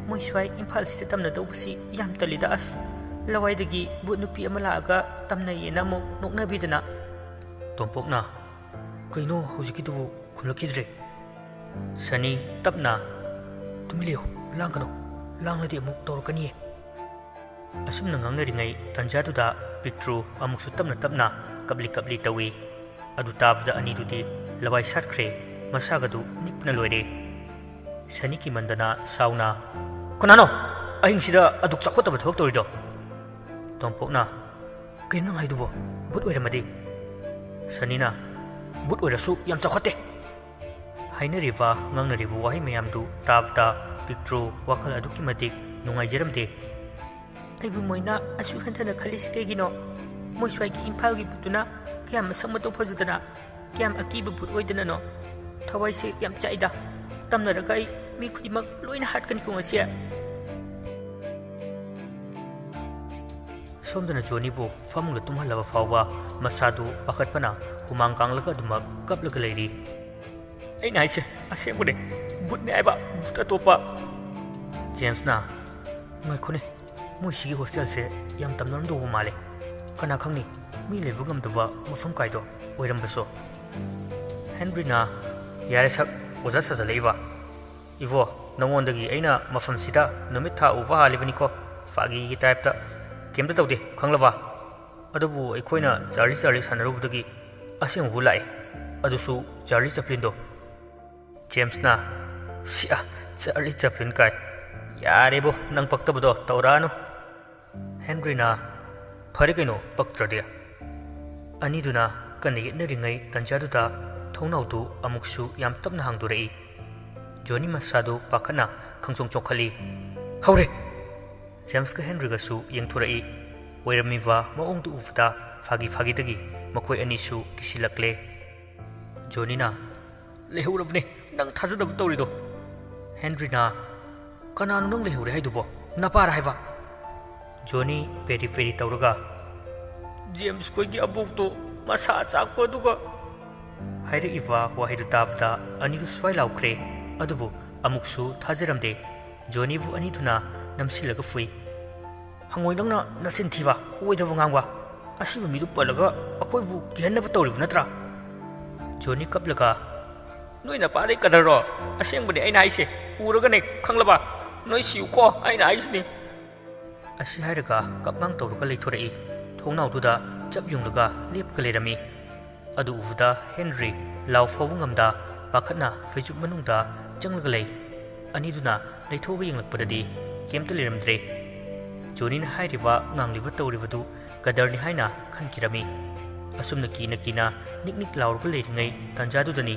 ꯃꯣꯏ ꯁ꯭ꯋꯥꯏ ꯏꯝꯐꯥꯜꯁꯤꯗ ꯇꯝꯅꯗꯧꯕꯁꯤ ꯌꯥꯝ ꯇꯜꯂꯤꯗ ꯑꯁ꯫ ꯂꯋꯥꯏꯗꯒꯤ ꯚꯨꯠ ꯅꯨꯄꯤ ꯑꯃ ꯂꯥꯛꯑꯒ ꯇꯝꯅꯩꯌꯦꯅ ꯑꯃꯨꯛ ꯅꯣꯛꯅꯕꯤꯗꯅ꯫ ꯇꯣꯝꯄꯣꯛꯅ, "ꯀꯩꯅꯣ ꯍꯧꯖꯤꯛꯀꯤꯗꯨꯕꯨ ꯈꯨꯝꯂꯛꯈꯤꯗ꯭ꯔꯦ?" ꯁꯅꯤ ꯇꯞꯅ, "ꯇꯨꯃꯤꯟ ꯂꯩꯌꯨ, ꯂꯥꯡꯒꯅꯨ, ꯂꯥꯡꯂꯗꯤ ꯑꯃꯨꯛ ꯇꯧꯔꯛꯀꯅꯤꯌꯦ"꯫ ꯑꯁꯨꯝꯅ ꯉꯥꯡꯅꯔꯤꯉꯩ ꯇꯟꯖꯥꯗꯨꯗ ꯄꯤꯛꯇ꯭ꯔꯨ ꯑꯃꯨꯛꯁꯨ ꯇꯞꯅ ꯇꯞꯅ ꯀꯞꯂꯤ ꯀꯞꯂꯤ ꯇꯧꯏ꯫ ꯑꯗꯨ ꯇꯥꯕꯗ ꯑꯅꯤꯗꯨꯗꯤ ꯂꯋꯥꯏ ꯁꯥꯠꯈ꯭ꯔꯦ, ꯃꯁꯥꯒꯗꯨ ꯅꯤꯛꯄꯅ ꯂꯣꯏꯔꯦ꯫ ꯁꯅꯤ ꯀꯤꯃꯟꯗꯅ ꯁꯥꯎꯅ, "ꯀꯅꯥꯅꯣ ꯑꯍꯤꯡꯁꯤꯗ ꯑꯗꯨꯛ ꯆꯥꯎꯈꯠꯇꯕ ꯊꯕꯛ ꯇꯧꯔꯤꯗꯣ?" ꯇꯣꯝꯄꯣꯛꯅ, "ꯀꯩꯅꯣ ꯅꯪ ꯍꯥꯏꯗꯨꯕꯣ? ꯚꯨꯠ ꯑꯣꯏꯔꯝꯃꯗꯤ?" ꯁꯅꯤꯅ, "ꯚꯨꯠ ꯑꯣꯏꯔꯁꯨ ꯌꯥꯝ ꯆꯥꯎꯈꯠꯇꯦ"꯫ ꯍꯥꯏꯅꯔꯤꯕ ꯉꯥꯡꯅꯔꯤꯕ ꯋꯥꯍꯩ ꯃꯌꯥꯝꯗꯨ ꯇꯥꯕꯗ ꯄꯤꯛꯇ꯭ꯔꯨ ꯋꯥꯈꯜ ꯑꯗꯨꯛꯀꯤ ꯃꯇꯤꯛ ꯅꯨꯡꯉꯥꯏꯖꯔꯝꯗꯦ꯫ "ꯑꯩꯕꯨ ꯃꯣꯏꯅ ꯑꯁꯨꯛ ꯍꯟꯊꯅ ꯈꯜꯂꯤꯁꯤ ꯀꯩꯒꯤꯅꯣ? ꯃꯣꯏ ꯁ꯭ꯋꯥꯏꯒꯤ ꯏꯝꯐꯥꯜꯒꯤ ꯚꯨꯠꯇꯨꯅ ꯀꯌꯥꯝ ꯃꯁꯛ ꯃꯇꯧ ꯐꯖꯗꯅ, ꯀꯌꯥꯝ ꯑꯀꯤꯕ ꯚꯨꯠ ꯑꯣꯏꯗꯅꯅꯣ? ꯊꯋꯥꯏꯁꯦ ꯌꯥꯝ ꯆꯥꯛꯏꯗ꯫ ꯇꯝꯅꯔꯒ ꯑꯩ ꯃꯤ ꯈꯨꯗꯤꯡꯃꯛ ꯂꯣꯏꯅ ꯍꯥꯠꯀꯅꯤꯀꯣ ꯉꯁꯤ"꯫ ꯁꯣꯝꯗꯅ ꯖꯣꯅꯤꯕꯨ ꯐꯃꯨꯡꯗ ꯇꯨꯝꯍꯜꯂꯕ ꯐꯥꯎꯕ ꯃꯁꯥꯗꯨ ꯄꯥꯈꯠꯄꯅ ꯍꯨꯃꯥꯡ ꯀꯥꯡꯂꯒ ꯑꯗꯨꯃꯛ ꯀꯞꯂꯒ ꯂꯩꯔꯤ꯫ "ꯑꯩꯅ ꯍꯥꯏꯁꯦ ꯑꯁꯦꯡꯕꯅꯦ, ꯚꯨꯠꯅꯦ ꯍꯥꯏꯕ, ꯚꯨꯠ ꯑꯇꯣꯞꯄ"꯫ ꯖꯦꯝꯁꯅ, "ꯉꯥꯏꯈꯣꯅꯦ, ꯃꯣꯏꯁꯤꯒꯤ ꯍꯣꯁꯇꯦꯜꯁꯦ ꯌꯥꯝ ꯇꯝꯅꯔꯝꯗꯧꯕ ꯃꯥꯜꯂꯦ꯫ ꯀꯅꯥ ꯈꯪꯅꯤ, ꯃꯤ ꯂꯩꯕ ꯉꯝꯗꯕ ꯃꯐꯝ ꯀꯥꯏꯗꯣ ꯑꯣꯏꯔꯝꯕꯁꯨ"꯫ ꯍꯦꯟꯔꯤꯅ, "ꯌꯥꯔꯦ ꯁꯛ, ꯑꯣꯖꯥ ꯁꯥꯖꯜꯂꯛꯏꯕ꯫ ꯏꯕꯣ, ꯅꯉꯣꯟꯗꯒꯤ ꯑꯩꯅ ꯃꯐꯝꯁꯤꯗ ꯅꯨꯃꯤꯠ ꯊꯥ ꯎꯕ ꯍꯥꯜꯂꯤꯕꯅꯤꯀꯣ, ꯐꯥꯒꯤꯒꯤ ꯇꯥꯏꯞꯇ꯫ ꯀꯩꯝꯇ ꯇꯧꯗꯦ, ꯈꯪꯂꯕ? ꯑꯗꯨꯕꯨ ꯑꯩꯈꯣꯏꯅ ꯆꯥꯔꯂꯤ ꯆꯥꯔꯂꯤ ꯁꯥꯟꯅꯔꯨꯕꯗꯒꯤ ꯑꯁꯦꯡꯕꯕꯨ ꯂꯥꯛꯑꯦ, ꯑꯗꯨꯁꯨ ꯆꯥꯔꯂꯤ ꯆꯥꯄ꯭ꯂꯤꯟꯗꯣ"꯫ ꯖꯦꯝꯁꯅ, "ꯁꯤꯌꯥ, ꯆꯥꯔꯂꯤ ꯆꯥꯄ꯭ꯂꯤꯟ ꯀꯥꯏ꯫ ꯌꯥꯔꯦꯕꯣ, ꯅꯪ ꯄꯛꯇꯕꯗꯣ ꯇꯧꯔꯛꯑꯅꯨ"꯫ ꯍꯦꯟꯔꯤꯅ, "ꯐꯔꯦ ꯀꯩꯅꯣ, ꯄꯛꯇ꯭ꯔꯗꯤ"꯫ ꯑꯅꯤꯗꯨꯅ ꯀꯟꯅ ꯌꯦꯠꯅꯔꯤꯉꯩ ꯇꯟꯖꯥꯗꯨꯗ ꯊꯣꯡꯅꯥꯎꯗꯨ ꯑꯃꯨꯛꯁꯨ ꯌꯥꯝ ꯇꯞꯅ ꯍꯥꯡꯗꯣꯔꯛꯏ꯫ ꯖꯣꯅꯤ ꯃꯁꯥꯗꯨ ꯄꯥꯈꯠꯅ ꯈꯪꯆꯣꯡ ꯆꯣꯡꯈꯠꯂꯤ꯫ "ꯍꯧꯔꯦ!" ꯖꯦꯝꯁꯀ ꯍꯦꯟꯔꯤꯒꯁꯨ ꯌꯦꯡꯊꯣꯔꯛꯏ꯫ ꯑꯣꯏꯔꯝꯃꯤꯕ ꯃꯑꯣꯡꯗꯨ ꯎꯕꯗ ꯐꯥꯒꯤ ꯐꯥꯒꯤꯗꯒꯤ ꯃꯈꯣꯏ ꯑꯅꯤꯁꯨ ꯀꯤꯁꯤꯜꯂꯛꯂꯦ꯫ ꯖꯣꯅꯤꯅ, "ꯂꯩꯍꯧꯔꯕꯅꯦ, ꯅꯪ ꯊꯥꯖꯗꯕ ꯇꯧꯔꯤꯗꯣ"꯫ ꯍꯦꯟꯔꯤꯅ, "ꯀꯅꯥꯅꯣ ꯅꯪ ꯂꯩꯍꯧꯔꯦ ꯍꯥꯏꯗꯨꯕꯣ? ꯅꯄꯥꯔ ꯍꯥꯏꯕ?" ꯖꯣꯅꯤ ꯄꯦꯔꯤ ꯄꯦꯔꯤ ꯇꯧꯔꯒ, "ꯖꯦꯝꯁ ꯈꯣꯏꯒꯤ ꯑꯕꯣꯛꯇꯣ ꯃꯁꯥ ꯆꯥꯛꯄ ꯑꯗꯨꯒ"꯫ ꯍꯥꯏꯔꯛꯏꯕ ꯋꯥꯍꯩꯗꯨ ꯇꯥꯕꯗ ꯑꯅꯤꯗꯨ ꯁ꯭ꯋꯥꯏ ꯂꯥꯎꯈ꯭ꯔꯦ꯫ ꯑꯗꯨꯕꯨ ꯑꯃꯨꯛꯁꯨ ꯊꯥꯖꯔꯝꯗꯦ꯫ ꯖꯣꯅꯤꯕꯨ ꯑꯅꯤꯗꯨꯅ ꯅꯝꯁꯤꯜꯂꯒ ꯐꯨꯏ꯫ "ꯍꯪꯉꯣꯏ, ꯅꯪꯅ ꯅꯆꯤꯟ ꯊꯤꯕ, ꯑꯣꯏꯗꯕ ꯉꯥꯡꯕ꯫ ꯑꯁꯤꯕ ꯃꯤꯗꯨ ꯄꯜꯂꯒ ꯑꯩꯈꯣꯏꯕꯨ ꯀꯤꯍꯟꯅꯕ ꯇꯧꯔꯤꯕ ꯅꯠꯇ꯭ꯔꯥ?" ꯖꯣꯅꯤ ꯀꯞꯂꯒ, "ꯅꯣꯏ ꯅꯄꯥꯗꯩ ꯀꯗꯔꯔꯣ? ꯑꯁꯦꯡꯕꯅꯦ ꯑꯩꯅ ꯍꯥꯏꯁꯦ꯫ ꯎꯔꯒꯅꯦ, ꯈꯪꯂꯕ? ꯅꯣꯏ ꯁꯤꯌꯨꯀꯣ, ꯑꯩꯅ ꯍꯥꯏꯁꯤꯅꯤ꯫" ꯑꯁꯤ ꯍꯥꯏꯔꯒ ꯀꯞꯉꯥꯡ ꯇꯧꯔꯒ ꯂꯩꯊꯣꯔꯛꯏ꯫ ꯊꯣꯡꯅꯥꯎꯗꯨꯗ ꯆꯞ ꯌꯨꯡꯂꯒ ꯂꯦꯞꯄꯒ ꯂꯩꯔꯝꯃꯤ꯫ ꯑꯗꯨ ꯎꯕꯗ ꯍꯦꯟꯔꯤ ꯂꯥꯎ ꯐꯥꯎꯕ ꯉꯝꯗ ꯄꯥꯈꯠꯅ ꯐꯩꯖꯨꯞ ꯃꯅꯨꯡꯗ ꯆꯪꯂꯒ ꯂꯩ꯫ ꯑꯅꯤꯗꯨꯅ ꯂꯩꯊꯣꯛꯑꯒ ꯌꯦꯡꯂꯛꯄꯗꯗꯤ ꯀꯩꯝꯇ ꯂꯩꯔꯝꯗ꯭ꯔꯦ꯫ ꯖꯣꯅꯤꯅ ꯍꯥꯏꯔꯤꯕ, ꯉꯥꯡꯂꯤꯕ, ꯇꯧꯔꯤꯕꯗꯨ ꯀꯗꯔꯅꯤ ꯍꯥꯏꯅ ꯈꯟꯈꯤꯔꯝꯃꯤ꯫ ꯑꯁꯨꯝꯅ ꯀꯤꯅ ꯀꯤꯅ ꯅꯤꯛ ꯅꯤꯛ ꯂꯥꯎꯔꯒ ꯂꯩꯔꯤꯉꯩ ꯇꯥꯟꯖꯥꯗꯨꯗꯅꯤ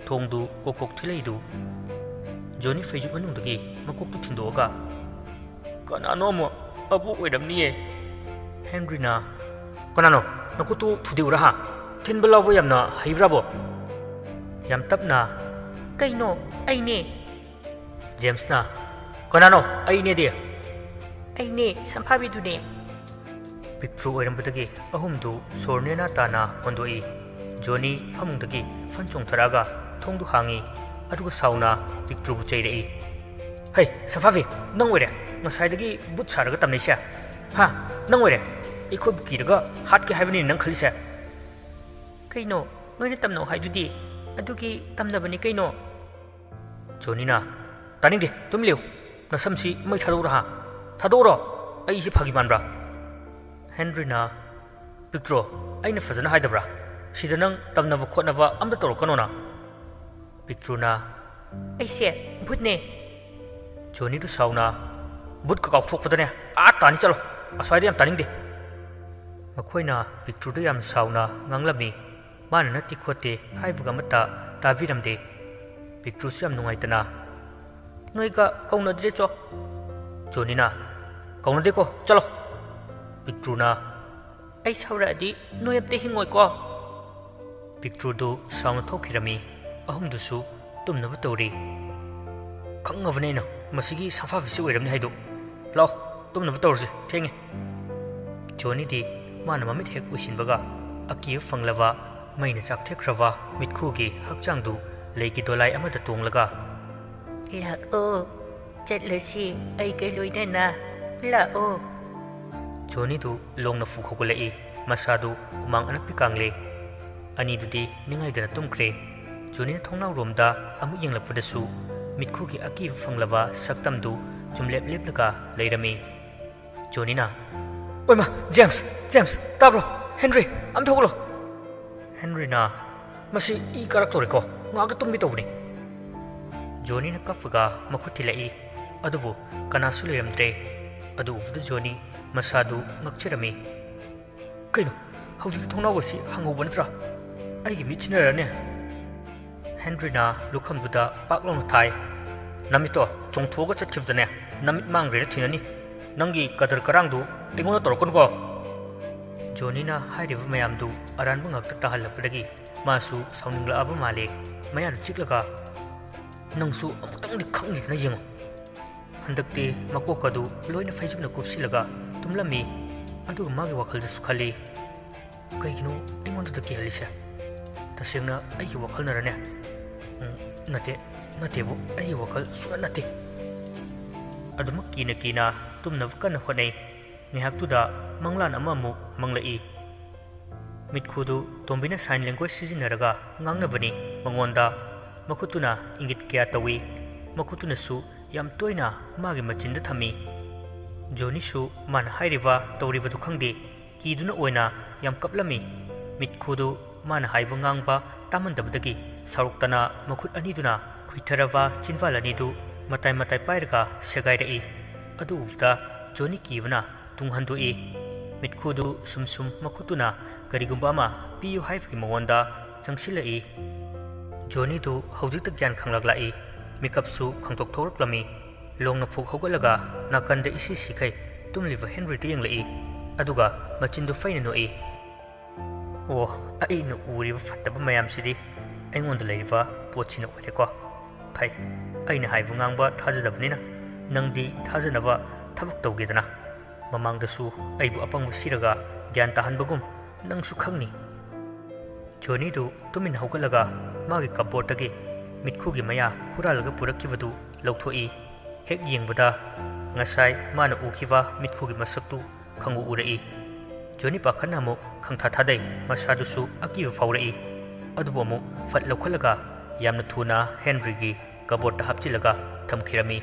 ꯊꯣꯡꯗꯨ ꯀꯣꯛ ꯀꯣꯛ ꯊꯤꯜꯂꯛꯏꯗꯨ꯫ ꯖꯣꯅꯤ ꯐꯩꯖꯨꯞ ꯃꯅꯨꯡꯗꯒꯤ ꯃꯀꯣꯛꯇꯨ ꯊꯤꯟꯗꯣꯛꯑꯒ, "ꯀꯅꯥꯅꯣ ꯑꯃꯨꯛ? ꯑꯕꯣꯛ ꯑꯣꯏꯔꯝꯅꯤꯌꯦ꯫" ꯍꯦꯟꯔꯤꯅ, "ꯀꯅꯥꯅꯣ? ꯅꯈꯨꯠꯇꯨ ꯊꯨꯗꯦꯛꯎꯔꯥ ꯍꯥ? ꯊꯤꯟꯕ ꯂꯥꯎꯕ ꯌꯥꯝꯅ ꯍꯩꯕ꯭ꯔꯥꯕꯣ?" ꯌꯥꯝ ꯇꯞꯅ, "ꯀꯩꯅꯣ? ꯑꯩꯅꯦ꯫" ꯖꯦꯝꯁꯅ, "ꯀꯅꯥꯅꯣ ꯑꯩꯅꯦꯗꯤ?" "ꯑꯩꯅꯦ, ꯁꯝꯐꯥꯕꯤꯗꯨꯅꯦ꯫" ꯄꯤꯛꯇ꯭ꯔꯨ ꯑꯣꯏꯔꯝꯕꯗꯒꯤ ꯑꯍꯨꯝꯗꯨ ꯁꯣꯔ ꯅꯦꯅꯥ ꯇꯥꯅ ꯍꯣꯟꯗꯣꯛꯏ꯫ ꯖꯣꯅꯤ ꯐꯃꯨꯡꯗꯒꯤ ꯐꯟ ꯆꯣꯡꯊꯔꯛꯑꯒ ꯊꯣꯡꯗꯨ ꯍꯥꯡꯉꯤ, ꯑꯗꯨꯒ ꯁꯥꯎꯅ ꯄꯤꯛꯇ꯭ꯔꯨꯕꯨ ꯆꯩꯔꯛꯏ꯫ "ꯍꯩ, ꯁꯝꯐꯥꯕꯤ, ꯅꯪ ꯑꯣꯏꯔꯦ ꯉꯁꯥꯏꯗꯒꯤ ꯕꯨꯠ ꯁꯥꯔꯒ ꯇꯝꯅꯩꯁꯦ? ꯍꯥ? ꯅꯪ ꯑꯣꯏꯔꯦ? ꯑꯩꯈꯣꯏꯕꯨ ꯀꯤꯔꯒ ꯍꯥꯠꯀꯦ ꯍꯥꯏꯕꯅꯤ ꯅꯪ ꯈꯜꯂꯤꯁꯦ?" "ꯀꯩꯅꯣ? ꯅꯣꯏꯅ ꯇꯝꯅꯧ ꯍꯥꯏꯗꯨꯗꯤ? ꯑꯗꯨꯒꯤ ꯇꯝꯅꯕꯅꯤ ꯀꯩꯅꯣ꯫" ꯖꯣꯅꯤꯅ, "ꯇꯥꯅꯤꯡꯗꯦ, ꯇꯨꯃꯤꯟ ꯂꯩꯌꯨ꯫ ꯅꯁꯝꯁꯤ ꯃꯩ ꯊꯥꯗꯣꯛꯎꯔꯥ ꯍꯥ? ꯊꯥꯗꯣꯛꯎꯔꯣ꯫ ꯑꯩꯁꯤ ꯐꯥꯒꯤ ꯃꯥꯟꯕ꯭ꯔꯥ?" ꯍꯦꯟꯔꯤꯅ, "ꯄꯤꯛꯇ꯭ꯔꯣ, ꯑꯩꯅ ꯐꯖꯅ ꯍꯥꯏꯗꯕ꯭ꯔꯥ? ꯁꯤꯗ ꯅꯪ ꯇꯝꯅꯕ ꯈꯣꯠꯅꯕ ꯑꯝꯇ ꯇꯧꯔꯛꯀꯅꯣꯅ꯫" ꯄꯤꯛꯇ꯭ꯔꯨꯅ, "ꯑꯩꯁꯦ ꯚꯨꯠꯅꯦ꯫" ꯖꯣꯅꯤꯗꯨ ꯁꯥꯎꯅ, "ꯚꯨꯠꯀ ꯀꯥꯎꯊꯣꯛꯄꯗꯅꯦ ꯑꯥ ꯇꯥꯅꯤ ꯆꯠꯂꯣ꯫ ꯑꯁ꯭ꯋꯥꯏꯗ ꯌꯥꯝ ꯇꯥꯅꯤꯡꯗꯦ꯫" ꯃꯈꯣꯏꯅ ꯄꯤꯛꯇ꯭ꯔꯨꯗ ꯌꯥꯝ ꯁꯥꯎꯅ ꯉꯥꯡꯂꯝꯃꯤ꯫ ꯃꯥꯅ ꯅꯠꯇꯦ ꯈꯣꯠꯇꯦ ꯍꯥꯏꯕꯒ ꯑꯃꯠꯇ ꯇꯥꯕꯤꯔꯝꯗꯦ꯫ ꯄꯤꯛꯇ꯭ꯔꯨꯁꯨ ꯌꯥꯝ ꯅꯨꯡꯉꯥꯏꯇꯅ, "ꯅꯣꯏꯒ ꯀꯧꯅꯗ꯭ꯔꯦ ꯆꯣ꯫" ꯖꯣꯅꯤꯅ, "ꯀꯧꯅꯗꯦꯀꯣ, ꯆꯠꯂꯣ꯫" ꯄꯤꯛꯇ꯭ꯔꯨꯅ, "ꯑꯩ ꯁꯥꯎꯔꯛꯑꯗꯤ ꯅꯣꯏ ꯑꯝꯇ ꯍꯤꯡꯉꯣꯏꯀꯣ꯫" ꯄꯤꯛꯇ꯭ꯔꯨꯗꯨ ꯁꯥꯎꯅ ꯊꯣꯛꯈꯤꯔꯝꯃꯤ꯫ ꯑꯍꯨꯝꯗꯨꯁꯨ ꯇꯨꯝꯅꯕ ꯇꯧꯔꯤ꯫ "ꯈꯪꯉꯕꯅꯦ ꯑꯩꯅ ꯃꯁꯤꯒꯤ ꯁꯝꯐꯥꯕꯤꯁꯤ ꯑꯣꯏꯔꯝꯅꯤ ꯍꯥꯏꯗꯣ꯫ ꯂꯥꯛꯑꯣ, ꯇꯨꯝꯅꯕ ꯇꯧꯔꯁꯦ, ꯊꯦꯡꯉꯦ꯫" ꯖꯣꯅꯤꯗꯤ ꯃꯥꯅ ꯃꯃꯤꯠ ꯍꯦꯛ ꯎꯏꯁꯤꯟꯕꯒ ꯑꯀꯤꯕ ꯐꯪꯂꯕ, ꯃꯩꯅ ꯆꯥꯛꯊꯦꯛꯈ꯭ꯔꯕ ꯃꯤꯠꯈꯨꯒꯤ ꯍꯛꯆꯥꯡꯗꯨ ꯂꯩꯒꯤ ꯗꯣꯂꯥꯏ ꯑꯃꯗ ꯇꯣꯡꯂꯒ, "ꯂꯥꯛꯑꯣ, ꯆꯠꯂꯁꯤ, ꯑꯩꯒ ꯂꯣꯏꯅꯅ ꯂꯥꯛꯑꯣ꯫" ꯖꯣꯅꯤꯗꯨ ꯂꯣꯡꯅ ꯐꯨꯛ ꯍꯧꯒꯠꯂꯛꯏ꯫ ꯃꯁꯥꯗꯨ ꯍꯨꯃꯥꯡ ꯑꯅꯞꯄꯤ ꯀꯥꯡꯂꯦ꯫ ꯑꯅꯤꯗꯨꯗꯤ ꯅꯤꯡꯉꯥꯏꯗꯅ ꯇꯨꯝꯈ꯭ꯔꯦ꯫ ꯖꯣꯅꯤꯅ ꯊꯣꯡꯅꯥꯎꯔꯣꯝꯗ ꯑꯃꯨꯛ ꯌꯦꯡꯂꯛꯄꯗꯁꯨ ꯃꯤꯠꯈꯨꯒꯤ ꯑꯀꯤꯕ ꯐꯪꯂꯕ ꯁꯛꯇꯝꯗꯨ ꯆꯨꯝꯂꯦꯞ ꯂꯦꯞꯂꯒ ꯂꯩꯔꯝꯃꯤ꯫ ꯖꯣꯅꯤꯅ, "ꯑꯣꯏꯃ, ꯖꯦꯝꯁ, ꯖꯦꯝꯁ, ꯇꯥꯕ꯭ꯔꯣ? ꯍꯦꯟꯔꯤ, ꯑꯝꯇ ꯍꯧꯒꯠꯂꯣ!" ꯍꯦꯟꯔꯤꯅ, "ꯃꯁꯤ ꯏ ꯀꯥꯔꯛꯇꯧꯔꯦꯀꯣ, ꯉꯥꯏꯍꯥꯛꯇ ꯇꯨꯝꯒꯦ ꯇꯧꯕꯅꯤ꯫" ꯖꯣꯅꯤꯅ ꯀꯞꯄꯒ ꯃꯈꯨꯠ ꯊꯤꯜꯂꯛꯏ꯫ ꯑꯗꯨꯕꯨ ꯀꯅꯥꯁꯨ ꯂꯩꯔꯝꯗ꯭ꯔꯦ꯫ ꯑꯗꯨ ꯎꯕꯗ ꯖꯣꯅꯤ ꯃꯁꯥꯗꯨ ꯉꯛꯆꯔꯝꯃꯤ꯫ "ꯀꯩꯅꯣ, ꯍꯧꯖꯤꯛꯇꯤ ꯊꯣꯡꯅꯥꯎ ꯑꯁꯤ ꯍꯥꯡꯍꯧꯕ ꯅꯠꯇ꯭ꯔꯥ? ꯑꯩꯒꯤ ꯃꯤꯠ ꯁꯤꯟꯅꯔꯅꯦ?" ꯍꯦꯟꯔꯤꯅ ꯂꯨꯈꯝꯗꯨꯗ ꯄꯥꯛ ꯂꯥꯎꯅ ꯊꯥꯏ꯫ "ꯅꯃꯤꯠꯇꯣ ꯆꯣꯡꯊꯣꯛꯑꯒ ꯆꯠꯈꯤꯕꯗꯅꯦ, ꯅꯃꯤꯠ ꯃꯥꯡꯈ꯭ꯔꯦꯅ ꯊꯤꯅꯅꯤ꯫ ꯅꯪꯒꯤ ꯀꯗꯔ ꯀꯔꯥꯡꯗꯨ ꯑꯩꯉꯣꯟꯗ ꯇꯧꯔꯛꯀꯅꯨꯀꯣ!" ꯖꯣꯅꯤꯅ ꯍꯥꯏꯔꯤꯕ ꯃꯌꯥꯝꯗꯨ ꯑꯔꯥꯟꯕ ꯉꯥꯛꯇ ꯇꯥꯍꯜꯂꯛꯄꯗꯒꯤ ꯃꯥꯁꯨ ꯁꯥꯎꯅꯤꯡꯂꯛꯑꯕ ꯃꯥꯜꯂꯦ꯫ ꯃꯌꯥꯗꯨ ꯆꯤꯛꯂꯒ, "ꯅꯪꯁꯨ ꯑꯃꯨꯛꯇꯪꯗꯤ ꯈꯪꯅꯤꯗꯅ ꯌꯦꯡꯉꯨ!" ꯍꯟꯗꯛꯇꯤ ꯃꯀꯣꯛꯀꯗꯨ ꯂꯣꯏꯅ ꯐꯩꯖꯨꯞꯅ ꯀꯨꯞꯁꯤꯜꯂꯒ ꯇꯨꯝꯂꯝꯃꯤ꯫ ꯑꯗꯨꯒ ꯃꯥꯒꯤ ꯋꯥꯈꯜꯗꯁꯨ ꯈꯜꯂꯤ, "ꯀꯩꯒꯤꯅꯣ ꯑꯩꯉꯣꯟꯗꯗ ꯀꯤꯍꯜꯂꯤꯁꯦ? ꯇꯁꯦꯡꯅ ꯑꯩꯒꯤ ꯋꯥꯈꯜꯅꯔꯅꯦ? ꯎꯝ, ꯅꯠꯇꯦ, ꯅꯠꯇꯦꯕꯨ, ꯑꯩꯒꯤ ꯋꯥꯈꯜ ꯁꯨꯡꯅꯠ ꯅꯠꯇꯦ꯫" ꯑꯗꯨꯃꯛ ꯀꯤꯅ ꯀꯤꯅ ꯇꯨꯝꯅꯕ ꯀꯟꯅ ꯍꯣꯠꯅꯩ꯫ ꯉꯥꯏꯍꯥꯛꯇꯨꯗ ꯃꯪꯂꯥꯟ ꯑꯃꯃꯨꯛ ꯃꯪꯂꯛꯏ꯫ ꯃꯤꯠꯈꯨꯗꯨ ꯇꯣꯝꯕꯤꯅ sign language ꯁꯤꯖꯤꯟꯅꯔꯒ ꯉꯥꯡꯅꯕꯅꯤ꯫ ꯃꯉꯣꯟꯗ ꯃꯈꯨꯠꯇꯨꯅ ꯏꯪꯒꯤꯠ ꯀꯌꯥ ꯇꯧꯏ꯫ ꯃꯈꯨꯠꯇꯨꯅꯁꯨ ꯌꯥꯝ ꯇꯣꯏꯅ ꯃꯥꯒꯤ ꯃꯆꯤꯟꯗ ꯊꯝꯃꯤ꯫ ꯖꯣꯅꯤꯁꯨ ꯃꯥꯅ ꯍꯥꯏꯔꯤꯕ ꯇꯧꯔꯤꯕꯗꯨ ꯈꯪꯗꯦ꯫ ꯀꯤꯗꯨꯅ ꯑꯣꯏꯅ ꯌꯥꯝ ꯀꯞꯂꯝꯃꯤ꯫ ꯃꯤꯠꯈꯨꯗꯨ ꯃꯥꯅ ꯍꯥꯏꯕ ꯉꯥꯡꯕ ꯇꯥꯃꯟꯗꯕꯗꯒꯤ ꯁꯥꯎꯔꯛꯇꯅ ꯃꯈꯨꯠ ꯑꯅꯤꯗꯨꯅ ꯈꯨꯏꯊꯔꯕ ꯆꯤꯟꯕꯥꯜ ꯑꯅꯤꯗꯨ ꯃꯇꯥꯏ ꯃꯇꯥꯏ ꯄꯥꯏꯔꯒ ꯁꯦꯒꯥꯏꯔꯛꯏ꯫ ꯑꯗꯨ ꯎꯕꯗ ꯖꯣꯅꯤ ꯀꯤꯕꯅ ꯇꯨꯡ ꯍꯟꯗꯣꯛꯏ꯫ ꯃꯤꯠꯈꯨꯗꯨ ꯁꯨꯝ ꯁꯨꯝ ꯃꯈꯨꯠꯇꯨꯅ ꯀꯔꯤꯒꯨꯝꯕ ꯑꯃ ꯄꯤꯌꯨ ꯍꯥꯏꯕꯒꯤ ꯃꯉꯣꯟꯗ ꯆꯪꯁꯤꯜꯂꯛꯏ꯫ ꯖꯣꯅꯤꯗꯨ ꯍꯧꯖꯤꯛꯇ ꯒ꯭ꯌꯥꯟ ꯈꯪꯂꯛꯂꯛꯏ꯫ ꯃꯤꯀꯞꯁꯨ ꯈꯪꯇꯣꯛ ꯊꯣꯛꯂꯛꯂꯝꯃꯤ꯫ ꯂꯣꯡꯅ ꯐꯨꯛ ꯍꯧꯒꯠꯂꯒ ꯅꯥꯀꯟꯗ ꯏꯁꯤ ꯁꯤꯈꯩ ꯇꯨꯝꯂꯤꯕ ꯍꯦꯟꯔꯤꯗ ꯌꯦꯡꯂꯛꯏ꯫ ꯑꯗꯨꯒ ꯃꯆꯤꯟꯗꯨ ꯐꯩꯅ ꯅꯣꯛꯏ꯫ "ꯑꯣ, ꯑꯩꯅ ꯎꯔꯤꯕ ꯐꯠꯇꯕ ꯃꯌꯥꯝꯁꯤꯗꯤ ꯑꯩꯉꯣꯟꯗ ꯂꯩꯔꯤꯕ ꯄꯣꯠꯁꯤꯅ ꯑꯣꯏꯔꯦꯀꯣ꯫ ꯐꯩ, ꯑꯩꯅ ꯍꯥꯏꯕ ꯉꯥꯡꯕ ꯊꯥꯖꯗꯕꯅꯤꯅ ꯅꯪꯗꯤ ꯊꯥꯖꯅꯕ ꯊꯕꯛ ꯇꯧꯒꯦꯗꯅ꯫ ꯃꯃꯥꯡꯗꯁꯨ ꯑꯩꯕꯨ ꯑꯄꯪꯕ ꯁꯤꯔꯒ ꯒ꯭ꯌꯥꯟ ꯇꯥꯍꯟꯕꯒꯨꯝ ꯅꯪꯁꯨ ꯈꯪꯅꯤ꯫" ꯖꯣꯅꯤꯗꯨ ꯇꯨꯃꯤꯟꯅ ꯍꯧꯒꯠꯂꯒ ꯃꯥꯒꯤ cupboardꯇꯒꯤ ꯃꯤꯠꯈꯨꯒꯤ ꯃꯌꯥ ꯍꯨꯔꯥꯜꯂꯒ ꯄꯨꯔꯛꯈꯤꯕꯗꯨ ꯂꯧꯊꯣꯛꯏ꯫ ꯍꯦꯛ ꯌꯦꯡꯕꯗ ꯉꯁꯥꯏ ꯃꯥꯅ ꯎꯈꯤꯕ ꯃꯤꯠꯈꯨꯒꯤ ꯃꯁꯛꯇꯨ ꯈꯪꯎ ꯎꯔꯛꯏ꯫ ꯖꯣꯅꯤ ꯄꯥꯈꯠꯅ ꯑꯃꯨꯛ ꯈꯪꯊꯥ ꯊꯥꯗꯩ꯫ ꯃꯁꯥꯗꯨꯁꯨ ꯑꯀꯤꯕ ꯐꯥꯎꯔꯛꯏ꯫ ꯑꯗꯨꯕꯨ ꯑꯃꯨꯛ ꯐꯠ ꯂꯧꯈꯠꯂꯒ ꯌꯥꯝꯅ ꯊꯨꯅ ꯍꯦꯟꯔꯤꯒꯤ ꯀꯕꯣꯔꯠꯇ ꯍꯥꯞꯆꯤꯜꯂꯒ ꯊꯝꯈꯤꯔꯝꯃꯤ꯫